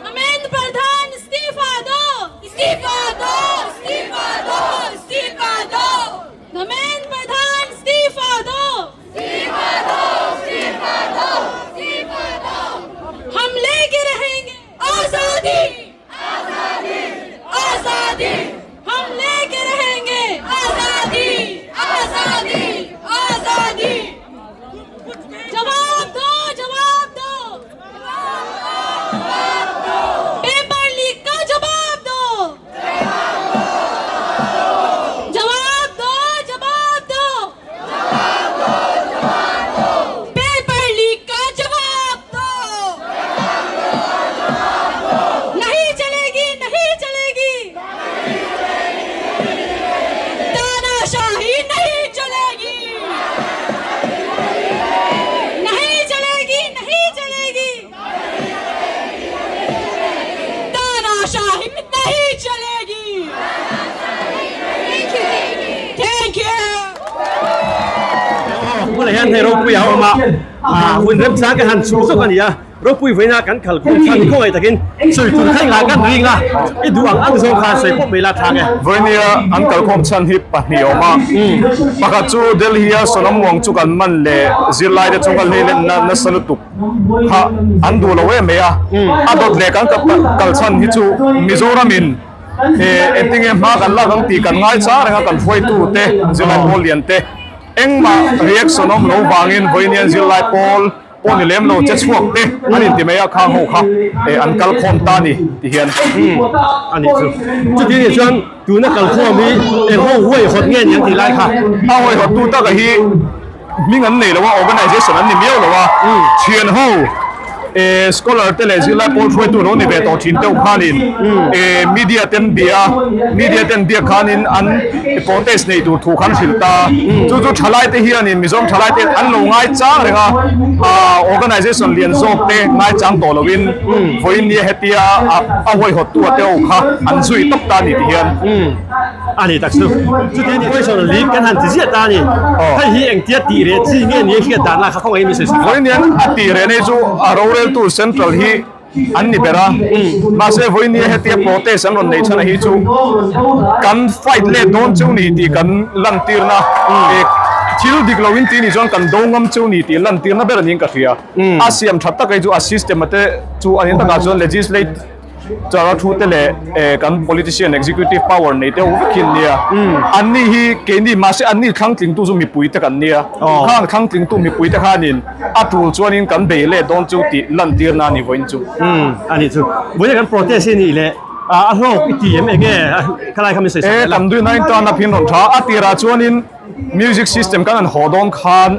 Dharmendra Pradhan Istifa do Istifa do Istifa do Istifa do Dharmendra Pradhan Istifa do Istifa do Istifa do Istifa do Hum leke rahenge Azadi Azadi Azadi Hum leke rahenge Azadi Azadi Azadi Jawab do Jawab do Paper leak ka jawab do Jawab do Jawab do Paper leak ka jawab do Nahi chalegi Nahi chalegi Tanashahi nahi chalegi Nahi chalegi Nahi chalegi Tanashahi nahi chalegi Thank you. Hmunah hian hei ropui a awm a, ah hun remchang ka han chhung zawk a ni a, ropui vawiina kan khal khum khan khawngaih takin sawi tur kha engah kan ring a, i duh ang ang zawng khan sawi pawp mai la thang e. Vawinia an kalkhawm chhan hi pahnih a awm a, pakhat chu Delhi-a Sonam Wangchuk an man leh zirlaite chunga hleilenna nasa lutuk kha an duh lo em mai a, a dawt leh kan kal chhan hi chu Mizoramin engtinge hma kan lak ang tih kan ngai chang reng a, kan hruaitute zirlai pawl lian te engmah reaction awm lo vangin vawiinian zirlai pawl pawh ni lem lo che chhuak te an inti mai a, khang ho kha an kal khawm ta a ni ti hian. A nih chu. Chuti nih chuan tuna kal khawm hi eng ho huaihawt nge ni an tih lai kha? A huaihawt tu taka hi hming an nei lo a, organization an ni miau lo a, thian ho eh scholar te leh zirlai pawl hruaitu lo ni ve tawh thin deuh khanin eh media ten bia a, media ten biak khanin an protest nei tur thu khan hrilh ta, chu chu thalai te hianin Mizoram thalai te an lo ngai chang reng a, ah organization lian zawk te ngai chang tawh lovin vawiin nia hetia a huaihawt tu a te ho kha an zui tawp ta a ni ti hian. A ni tak chu. Chuti ni question lik kan han ti ziah ta a ni. Hei hi engtia tih reh chi nge ni a hriat dan lah kha khawngaih in sawi sak a. Vawiin a tih reh nei chu a roreltu central hi an ni ber a. Mahse vawiin hetia protest an rawn nei chhan a hi chu kan fight let dawn cheu ni tih kan lantirna thil dik lo in tih ni chuan kan do ngam cheu ni tih lantirna ber a niin ka hria. A siam tha tak hi chu a system a te chu a ni takah chuan legislate Chara thu te leh kan politician executive power nei deuh vek hi an nia. Anni hi keini mahse anni thlangtlingtu chu mipui te kan nia. Khang thlangtlingtu mipui te khanin a tul chuanin kan bei leh dawn chu tih lantir na a ni vawiin chu. A nih chu. Vawiin kan protest hi nih leh a hlawk i ti em enge khalai kha min sawi sak E la. tam duin a intan a phin rawn tha. A tirah chuanin music system kan han haw dawn khan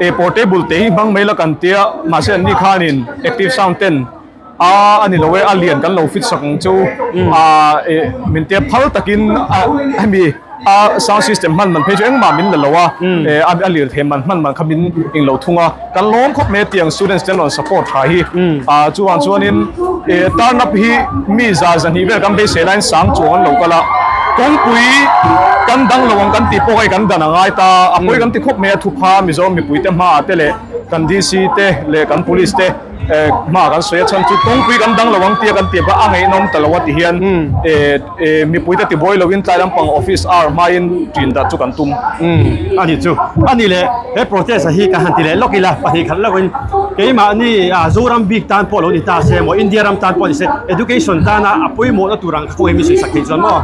e portable te hi hmang mai la kan tia mahse anni khanin active sound ten A a ni lo e, a lian kan lo fit sak ang chu a eh min tia phal takin a hemi A sound system hman man phei chu engmah min la lo a, a lirthei man hman man kha min eng lo thung a, kan lawm khawp mai tiang students te an rawn support tha hi. Chuvang chuanin turn up hi mi za zahnih vel kan beisei laiin sang chuang an lo kal a, kawngpui kan dang lo ang kan tih pawh hei kan dan a ngai ta, a pawi kan ti khawp mai a thupha Mizoram mipuite hmaah te leh kan DC te leh kan police te. Hma kan sawi a chhan chu kawngpui kan dang lo ang tia kan tih a ngaihnawm ta lo a ti hian mipuite tibuai loin tlai lampang office hour hmain ṭin dah chu kan tum. A ni chu. A ni leh he protest a hi ka han ti leh lawk ila pahnih khat lawkin keimahni Zoram bik tan pawh lo ni ta se maw India ram tan pawh ni se education tana a pawimawhna tur ang kha kawngin min sawi sak thei chuan maw?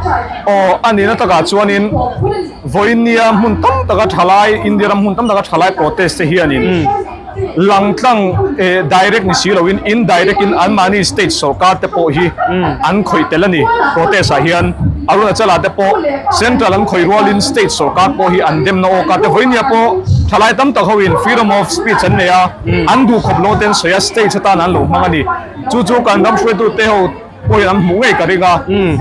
Aw a nihna takah chuanin vawinia hmun tam taka thalai India ram hmun tam taka thalai protest te hianin Langtlang direct ni si loin indirect in anmahni state sorkar te pawh hi an khawih tel a ni. Protest ah hian Arunachal ah te pawh central an khawih rualin state sorkar pawh hi an demna awk a te vawinia pawh thalai tam tak ho in freedom of speech an nei a, an duhkhawp lo te an sawi a state atan an lo hmang a ni. Chu chu kan ram hruaitu te ho Pawhin an hmuh ngei ka ring a,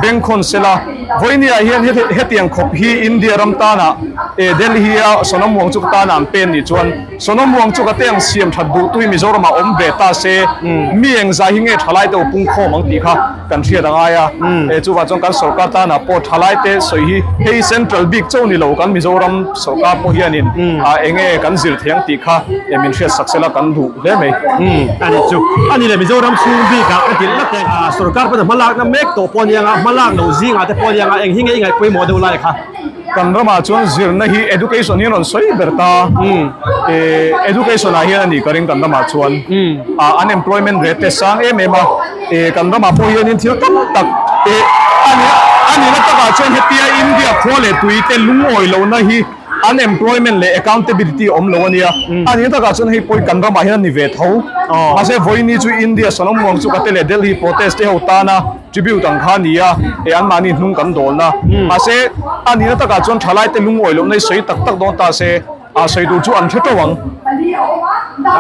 bengkhawn sela vawinia hian hetiang khawp hi India ram tana Delhi a Sonam Wangchuk tana an pen nih chuan Sonam Wangchuk a te ang siam that duh tui Mizoram ah awm ve ta se mi engzai hi nge thalai te pung khawm ang tih kha kan hriat a ngai a, chuvang chuan kan sorkar tana pawh thalai te sawi hi hei central bik chauh ni lo kan Mizoram sorkar pawh hianin enge kan zir thei ang tih kha min hriat sak sela kan duh. hle mai. Umm a ni chu. A ni le Mizoram chhung bikah ka tilh la teh a sorkar pawn a hmalakna mek tawh pawh ania nga hmalak loh zingah te pawh ania nga eng hi nge i ngaih pawimawh deuh lai kha. Kan ramah chuan zirna hi education hi an rawn sawi ber ta. Eh education ah hian a nih ka ring kan ramah chuan ah unemployment rate te sang em em a eh kan ramah pawh hianin thil tam tak eh a ni a nihna takah chuan hetia India khua leh tui te lungawi lohna hi Unemployment leh accountability awm lo a nia. A nih takah chuan hei pawh kan ramah hian a ni ve tho. Mahse vawiini chu India Sonam Wangchuk a te leh Delhi protest te ho tana tribute ang kha a ni a, e anmahni hnung kan dawlna. Mahse a nihna takah chuan thalai te lungawi lohna hi sawi tak tak dawn ta se, a sawi tur chu an hre teuh ang.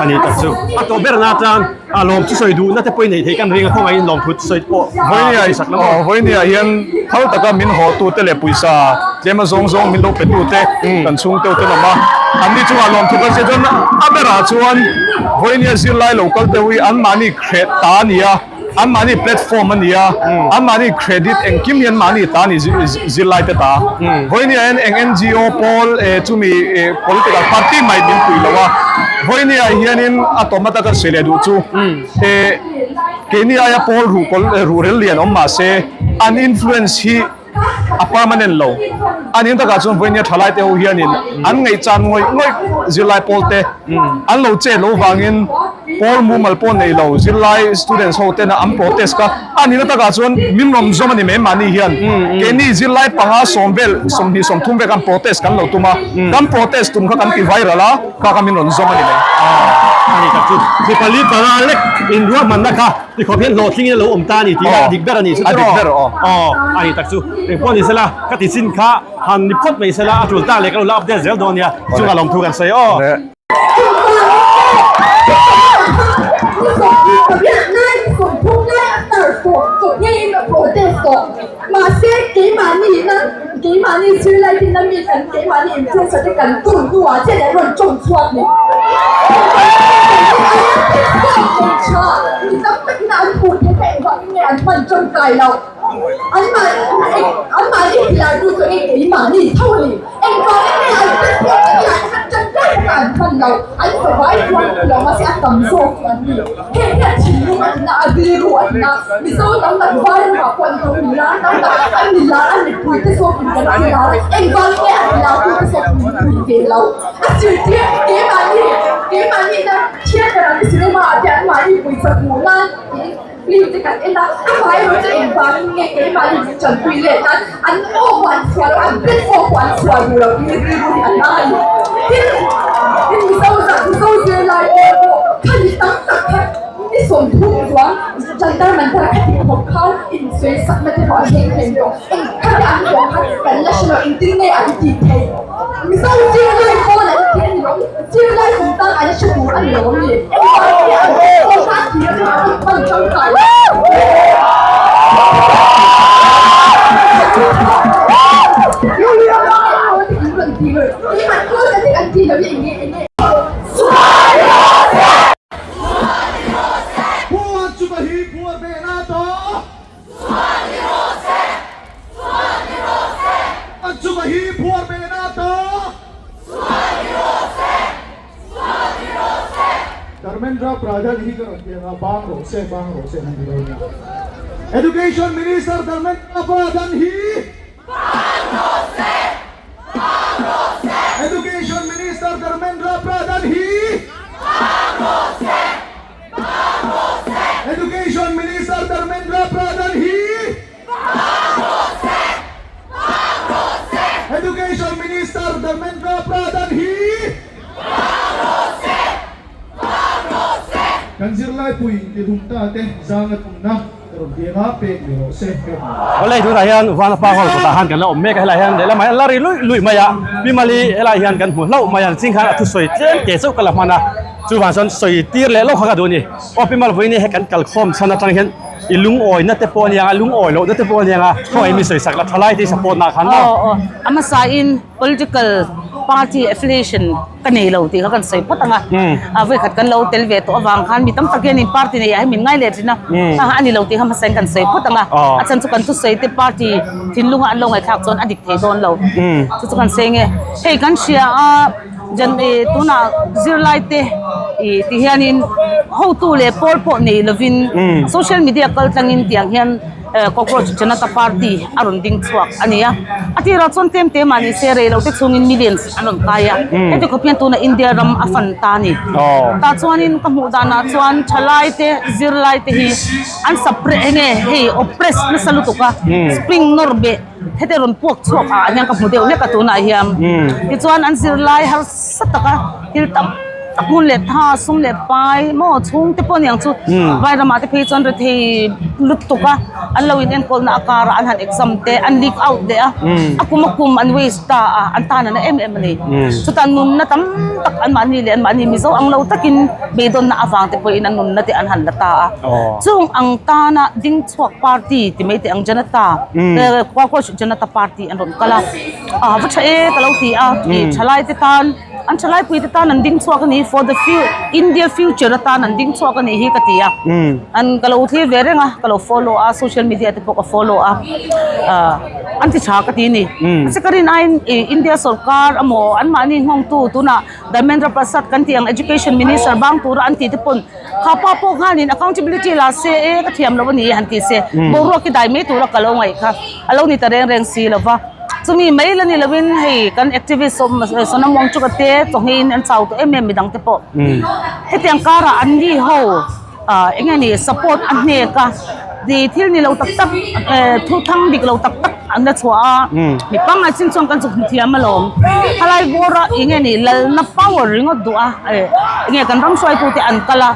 A ni tak chu. A tawh berna atan a lawm chu sawi duhna te pawh i neih theih kan ring a, khawngaihin lawm thut sawi pawh a sawi sak lo maw? Vawinia hian phal taka min hawhtute leh pawisa tlema zawng zawng min lo petute kan chhung teuh te lawm a, anni chungah lawm thut kan sia chuan a berah chuan Vawinia zirlai lo kal teuh hi anmahni cre ta a ni a. Anmahni platform a ni a, anmahni credit engkim hi anmahni ta a ni zirlai te ta. Vawinia hian eng NGO pawl chumi political party mai min pui lo a, vawinia hianin a tawm ata kan sawi leh duh chu keini aia pawl ruhrel lian awm mahse an influence hi a permanent lo. A ning takah chuan vawinia thalai te ho hianin an ngaihchan ngawih ngawih zirlai pawl te an lo chet lo vangin pawl mumal pawh nei lo zirlai students ho tena an protest kha a nihna takah chuan min rawn zawm a ni mai mahni hian keini zirlai panga sawm vel 20 30 vel khan protest kan lo tum a kan protest tum kha kan ti viral a kha kha min rawn zawm a ni mai. A ni tak chu mi pali panga lek inruahmanna kha Tikhawp hian hlawhtlingin a lo awm ta a ni tih a dik ber a ni chu tiraw? A dik ber aw. Aw, a ni tak chu. Engpawh ni sela, ka ti chin kha han ni phawt mai sela, a tul tak leh ka lo la update zel dawn nia, chungah lawmthu kan sawi aw. Mi tam takin an hmuh theih kha engvangin nge an hman tangkai loh? Anmahni hilartu chu eng keimahni tho a ni. Engvangin nge an platform te hian khan tangkai taka an hman loh? An favai chuan ni lo mahse a tam zawk chu an ni. Heng hian thinlung a tina, a rilru a tina. Mizo tam tak vai ramah pawh an lo milar tam tak, an milar an mipuite zawkin kan tilar. Engvangin nge an hilartu te zawkin min pui ve loh? A zirtir keimahni keimahni na. Theatre ah te cinema ah te an mahni pawisa hmuh nan tiin film te kan en a, amah erawh chu engvangin nge keimahni min tanpui let nan an aw pawh an chhuah lo, an platform pawh an chhuah duh lo tih rilru hi an a ni. Tin, tin Mizo zah Mizo zirlai pawl pawh kha ni tam tak kha ni 30 chuang Jantar Mantar kha ti khawp khan insawi sakna te pawh a thleng thei tawh. Eng kha te an huam khan kan la hre lo engtin nge an tih theih. Mizo zirlai pawl an ti a ni lo. Zirlai kum tan an hre tur a ni lo a mi? Engvang nge an pawh kha a tir atanga an hman tangkai lo? Dharmendra Pradhan hi ka rawn ti anga bang rawh se bang rawh se han ti dawn nia. Education Minister Dharmendra Pradhan hi bang rawh se bang rawh se. Education Minister Dharmendra Pradhan hi bang rawh se bang rawh se. Education Minister Dharmendra Pradhan hi bang rawh se bang rawh se. Education Minister Dharmendra Pradhan hi bang rawh se bang rawh se. Kan zirlaipui intihlum ta te zanga tumna ka rawn biang a, pek ni rawh se, pek ni rawh se. Awle tunah hian Vanapa hall kawtah khan kan la awm mek a, helaiah hian lehlamah hian la ri luih luih mai a, Pi Mali helaiah hian kan hmu hlauh mai a, ching khan a thusawi tlem te chauh ka la hman a, chuvang chuan sawi tir leh lawk kha ka duh a ni. Aw Pi Mal vawiin he kan kalkhawm chhan atang hian i lungawi na te pawh a niang a, lungawi loh na te pawh a niang a, khawngaih mi sawi sak la thalai te i support na khan maw? Aw aw, a hmasa in political party affiliation ka nei lo tih kha kan sawi phawt ang a, a vawikhat kan lo tel ve tawh avang khan mi tam tak hian in party nei ah hian min ngai leh thin a, kha a ni lo tih kha hmasa in kan sawi phawt ang a, a chhan chu kan thusawi te party thinlunga an lo ngaihthlak chuan a dik thei dawn lo, chu chu kan sawi nge hei kan hria a. Jan ih tunah zirlai te ih ti hianin hotu leh pawl pawh nei lovin social media kal tlangin tiang hian eh cockroach janata party a rawn ding chhuak a ni a a tirah chuan tlem te mah ni se rei lo te chhungin millions an rawn kai a heti khawp hian tunah India ram a fan ta a ni tah chuanin ka hmuh danah chuan thalai te zirlai te hi an supre enge hei oppress nasa lutuk a spring nawr beh. Heti rawn puak chhuak ah hian ka hmu deuh hlek a tunah hian tichuan an zirlai harsa taka thil tam tak hmun leh tha sum leh pai maw chhungte pawh aniang chu vai ramah te phei chuan rethei lutuk a an lo in enkawl na a karah an han exam te an leak out leh a a kum a kum an waste ta a an tan a na em em a ni chutah nunna tam tak an mahni leh an mahni mizo ang lo takin beidawnna avang te pawhin an nunna te an han la ta a chung ang tana ding chhuak party ti mai teh ang Janata Cockroach Janata party an rawn kal a ah va tha e ka lo ti a ih thalai te tan an thalai pui te tan an ding chhuak a ni for the few India future atan an ding chhuak a nih hi ka ti a an ka lo thlir ve reng a ka lo follow a social media te pawh ka follow a ah an ti tha ka ti a ni mahse ka rin aiin ih India sawrkar amaw an mahni nghawngtu tunah Dharmendra Prasad kan tih ang education minister bang tura an tih te pawn Kha pa pawh khanin accountability la se e ka thiam lo a ni han ti se boruak hi dai mai tura ka lo ngaih kha a lo ni ta reng reng si lo va chumi mai la ni lovin hei kan activist Sonam Wangchuk a te chawngeiin an chau tawh em em midang te pawh hetiang karah an ni ho ah eng nge ni support a hnek a ti thil ni lo tak tak thu thang dik lo tak tak an la chhuah a mi pangngai chin chuan kan chhuk thiam alawm khalai bawr a eng nge ni lalna power ringawt duh a eh eng nge kan ram hruaitu te an kal a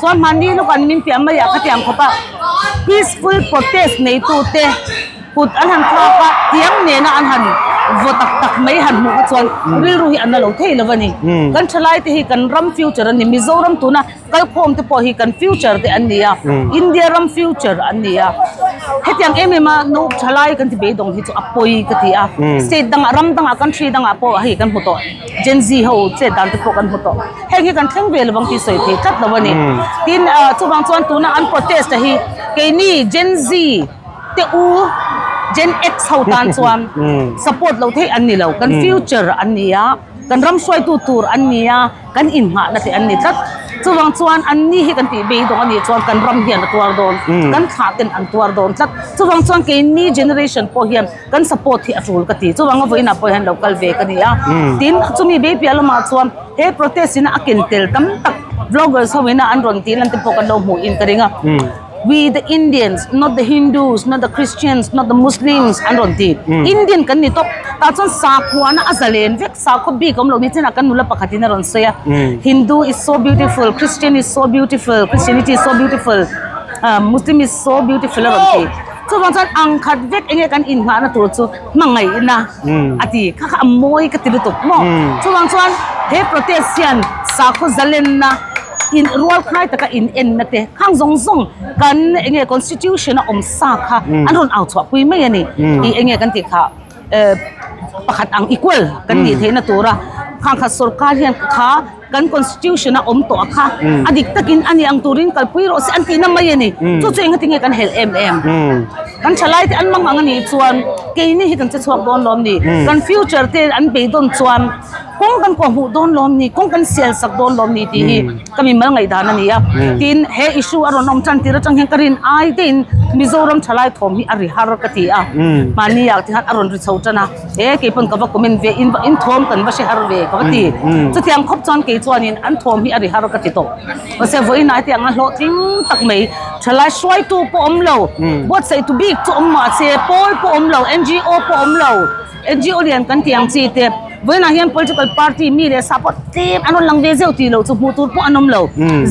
chuan mahni lawk an min piah mai ah khatiang khawp a peaceful protest nei tu te kut an han thlak a tiang nena an han vaw tak tak mai han hmuh kha chuan rilru hi an la lo thei lo a ni kan thalai te hi kan ram future a ni Mizoram tuna Kalkhawm te pawh hi kan future te an ni a, India ram future an ni a. Hetiang em em a no thalai kan ti beidawng hi chu a pawi ka ti a. State dangah ram dangah country dangah pawh hei kan hmu tawh Gen Z ho chet dan te pawh kan hmu tawh. Heng hi kan thleng ve lovang tih sawi thei tlat lo a ni. Tin chuvang chuan tuna an protest a hi keini Gen Z te u Gen X ho tan chuan support lo theih an ni lo. Kan future an ni a, kan ram hruaitu tur an ni a. Kan inhngahna te an ni tlat. Chuvang chuan anni hi kan tih beidawng a nih chuan kan ram hian a tuar dawn, kan thlah ten an tuar dawn tlat. Chuvang chuan keini generation pawh hian kan support hi a tul ka ti. Chuvanga vawiinah pawh hian lo kal ve ka ni a. Tin, chumi bei piah lamah chuan he protest ina a ken tel tam tak vloggers ho ina an rawn tih lan te pawh kan lo hmuh in ka ring a. We the Indians, not the Hindus, not the Christians, not the Muslims an rawn ti. Indian kan ni tawp. Tah chuan sakhuana a zalen vek, sakhaw bik awm lo ni chinah kan nula pakhatin a rawn sawi a. Hindu is so beautiful, Christian is so beautiful, Christianity is so beautiful, Muslim is so beautiful a rawn ti. Chuvang chuan ang khat vek enge kan inngahna tur chu hmangaihna a ti. Kha kha a mawi ka ti lutuk maw. Chuvang chuan he protest hian sakhaw zalenna In rual khai taka in enna te khang zawng zawng kan eng nge constitution a awm sa kha an rawn au chhuah pui mai a ni. Ih eng nge kan tih kha eh pakhat ang equal kan nih theihna tura khang kha sorkar hian kha kan constitution a awm tawh a kha a dik takin a ni ang turin kalpui rawh se an tihna mai a ni. Chu chu engati nge kan helh em em. Kan thalai te an mang ang a nih chuan keini hi kan che chhuak dawn lawm ni. Kan future te an beidawn chuan. Kawng kan kawh hmuh dawn lawm ni, kawng kan sial sak dawn lawm ni tih hi ka mimal ngaihdan a ni a. Tin, he issue a rawn awm tan tir atang hian ka rin ai deuhin Mizoram thalai thawm hi a ri har ka ti a. Mahni ah te hian a rawn ri chho tan a, he kei pawn ka va comment ve in in thawm kan va hre har ve ka va ti. Chutiang khawp chuan kei chuanin an thawm hi a ri har ka ti tawh. Mahse vawiin ah hetiang a hlawhtling tak mai thalai hruaitu pawh awm lo, buatsaihtu bik chu awm mahse pawl pawh awm lo, NGO pawh awm lo. NGO lian kan tih ang chi te vawiinah hian political party mi leh sa pawh tlem an rawn lang ve zeuh tih loh chu hmuh tur pawh an awm lo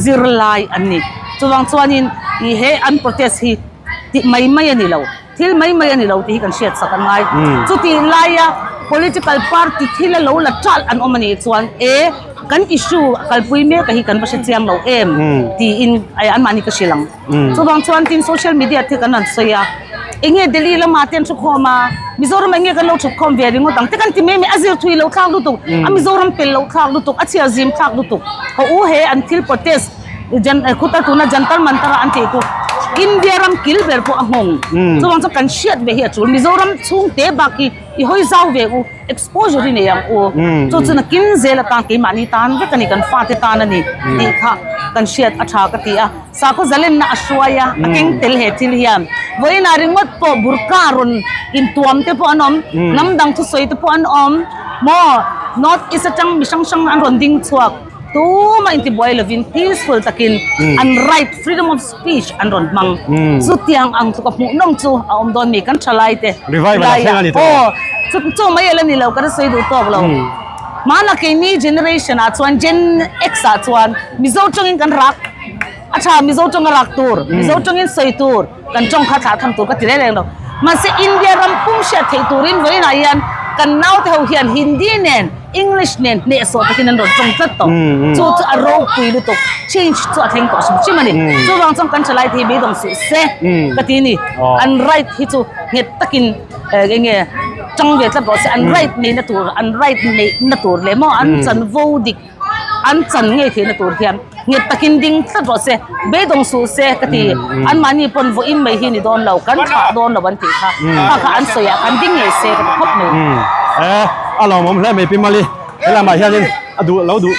zirlai an ni chuvang chuanin ih he an protest hi tih mai mai a ni lo thil mai mai a ni lo tih hi kan hriat sak an ngai chutih laia political party thil a lo la ṭalh an awm a nih chuan e kan issue a kalpui mek a hi kan va hre chiang lo em tiin anmahni ka hrilh ang. Chuvang chuan tin social media te kan rawn sawi a, enge Delhi lamah te an thu khawm a, Mizoram ah enge kan lo thut khawm ve ringawt ang te kan ti mai mai, a zir thui lo thlak lutuk, a Mizoram pel lo thlak lutuk, a chhiar zim thlak lutuk. Haw u he an thil protest jan khuta tuna Jantar Mantar a an tih khu India ram kil ber pawh a nghawng. Chuvang chuan kan hriat ve hi a tul, Mizoram chhungte bak hi i hawi zau ve u. Exposure hi nei ang u. Chu chu nakin zel atan keimahni tan vek a ni, kan fate tan a ni tih kha kan hriat a tha ka ti a. Sakhaw zalenna a hruai a, a keng tel he thil hian. Vawiinah ringawt pawh burqa rawn intuam te pawh an awm, hnam dang thusawi te pawh an awm maw? North East atang mi hrang hrang an rawn ding chhuak. Tumah intibuai lovin peaceful takin an right freedom of speech an rawn hmang. Chutiang ang tluk a hmuhnawm chu a awm dawn mi kan thalai te. Revival a thleng a ni tawh. Aw chu chu mai ala ni lo ka la sawi duh tawk lo. Hmana keini generation ah chuan Gen X ah chuan Mizo tawngin kan rak a tha Mizo tawng a rak tur Mizo tawngin sawi tur kan tawng kha thlah tham tur ka ti reng reng lo. Mahse India ram pum hriat theih turin vawiinah hian kan naute ho hian Hindi nen English nen hnehsawh takin an rawn tawng tlat tawh. Chu chu a ropui lutuk. Change chu a thleng tawh hrim hrim a ni. Chuvang chuan kan thalai te hi beidawng suh se ka ti a ni. An right hi chu nghet takin eng nge tang ve tlat rawh se. An right neihna tur an right neihna tur leh maw an chanvo dik an chan ngei theihna tur hian nghet takin ding tlat rawh se. Beidawng suh se ka ti. Anmahni pawn vawiin mai hi ni dawn lo, kan thlah dawn lo an tih kha. Kha kha an sawi ah khan ding ngei se ka ti khawp mai. E, a lawmawm hle mai Pi Mali. He lamah hianin a duh lo duh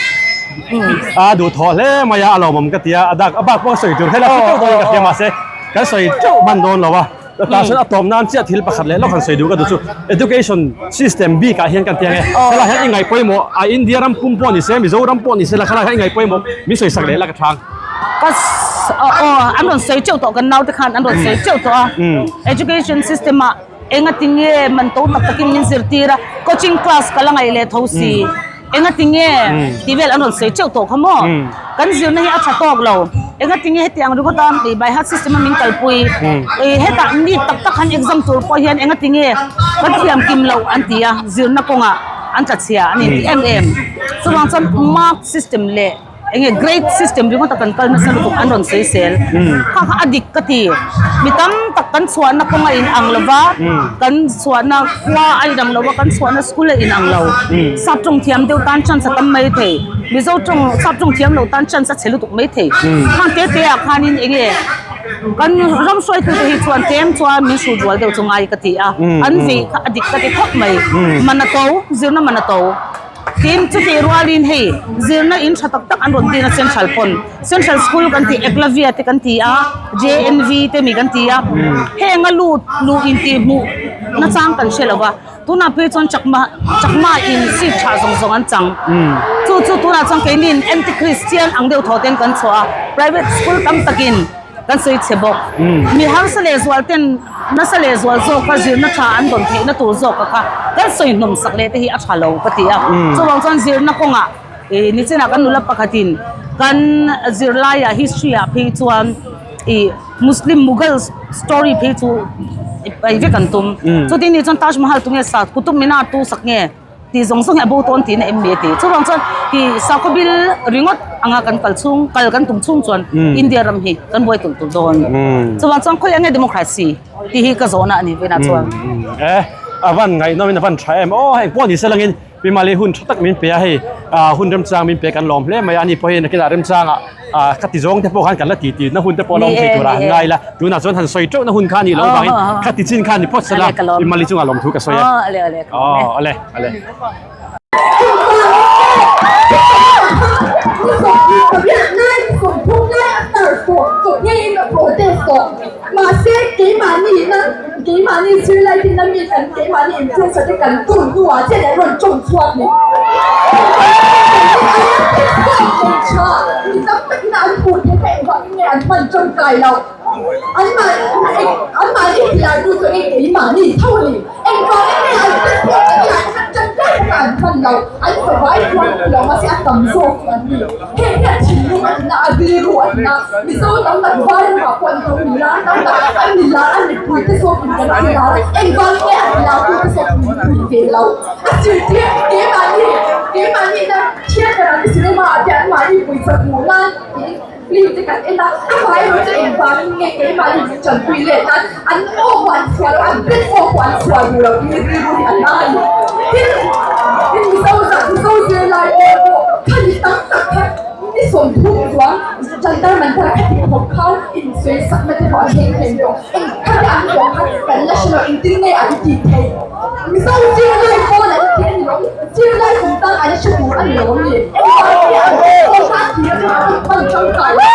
a duh thawh hle mai a, a lawmawm ka ti a, a dak a bak pawh a sawi tur kha ila hre teuh dawn in ka hria mahse kan sawi teuh hman dawn lo a. Tah chuan a tawp nan chiah thil pakhat leh lawk han sawi duh ka duh chu education system bik ah hian kan ti ang e helai hian i ngaih pawimawh a India ram pum pawh ni se Mizoram pawh ni se la khalai hian i ngaih pawimawh min sawi sak leh la ka thang. Ka aw an rawn sawi teuh tawh kan naute khan an rawn sawi teuh tawh a education system ah engati nge man to tak takin min zirtir a coaching class ka la ngaih leh tho si. Engati nge tih vel an rawn sawi teuh tawh kha maw? Kan zirna hi a tha tawk lo. Engati nge hetiang ringawt a ih by heart system a min kalpui? Ih hetah ni tak tak han exam tur pawh hian engati nge kan thiam kim loh an ti a, zirna kawngah an tla chhia a ni tih em em. Chuvang chuan mark system leh enge grade system ringawt a kan kal nasa lutuk an rawn sawi sel. Kha kha a dik ka ti. Mi tam tak kan chhuahna kawng a inang lo va, kan chhuahna khua a inang lo va, kan chhuahna school a inang lo. Sap tawng thiam deuh tan chance a tam mai thei. Mizo tawng sap tawng thiam lo tan chance a chhe lutuk mai thei. Khang te te ah khanin enge kan ram hruaitute hi chuan tlem chuan min hrut rual deuh chu ngai ka ti a. An vei kha a dik ka ti khawp mai. Man a to, zirna man a to. Tin, chutih rualin hei zirna in tha tak tak an rawn tin a Central pawn Central School kan tih Eklavya te kan ti a, JNV te mi kan ti a, heng a lut luh intih hmuh nachang kan hre lo va, tunah phei chuan Chakma Chakma in seat tha zawng zawng an chang. Chu chu tunah chuan keinin anti Christian ang deuh thaw ten kan chhuah a, private school tam takin kan sawi chhe bawk. Mi harsa leh zual ten nasa leh zual zawka zirna tha an dawn theihna tur zawka kha kan sawi hnawm sak leh te hi a tha lo ka ti a. Chuvang chuan zirna kawngah ih nichinah kan nula pakhatin kan zirlaiah history ah phei chuan ih Muslim Mughal story phei chu ih vek an tum. Chutin nih chuan Taj Mahal tunge sa Qutub Minar tu sak nge? Tih zawng zawng hi a bo tawn tihna em ni a ti. Chuvang chuan hi sakhaw bil ringawt anga kan kal chhung, kal kan tum chhung chuan India ram hi kan buai tul tul dawn. Chuvang chuan khawi ang nge democracy tih hi ka zawhna a ni vena chuan. E, a van ngaihnawm in a van tha em aw, heng pawh ni se langin Pi Mali hun tha tak min pe a hei, hun remchang min pe kan lawm hle mai a, ani pawhin nakinah remchangah Ka ti zawng te pawh khan kan la ti ti na hun te pawh a lo awm thei turah han ngai la, tunah chuan han sawi teuh na hun kha a nih loh vangin kha ti chin kha ni phawt sela i mali chungah lawmthu ka sawi e. Aw ale ale. pariat lai, ni 30 lai a tar tawh chawp ngeiin a protest tawh. Mahse, keimahni ina keimahni zirlai te ina mi kan keimahni influencer te kan tur hnuah chian an rawn tawng chhuak ni. Mi tam takin an hmuh theih kha engvangin nge an hman tangkai loh. Anmahni hliartu chu eng keimahni tho a ni. Engvangin nge an platform te hi an hman tangkai taka an hman loh. An favai chuan ni lo mahse a tam zawk chu an ni. Heng hian thinlung a tina, a rilru a tina. Mizo tam tak vai ramah pawh an lo milar tam tak, an milar an mipui te zawkin kan ti lar a. Engvangin nge an milartu te zawkin min pui ve loh. A zirtir keimahni keimahni ina theatre ah te cinema ah te anmahni pawisa hmuh nan tiin Film te kan en a, a hmai erawh chu engvangin nge keimahni min tanpui let nan an aw pawh an chhuah lo, an platform pawh an chhuah duh lo tih rilru hi a na a ni. Tin, tin Mizo zah Mizo zirlai pawl pawh kha ni tam tak kha ni 30 chuang Jantar Mantar kha ti khawp khan insawi sakna te pawh a thleng thei tawh. Eng kha te an zawh kha kan la hre lo, engtin nge an tih theih? Mizo zirlai pawl an ti a ni lo, zirlai kum tan an hre tur a ni lo a mi? Engvang nge an pawl kha a tir atanga an hman tangkai lo?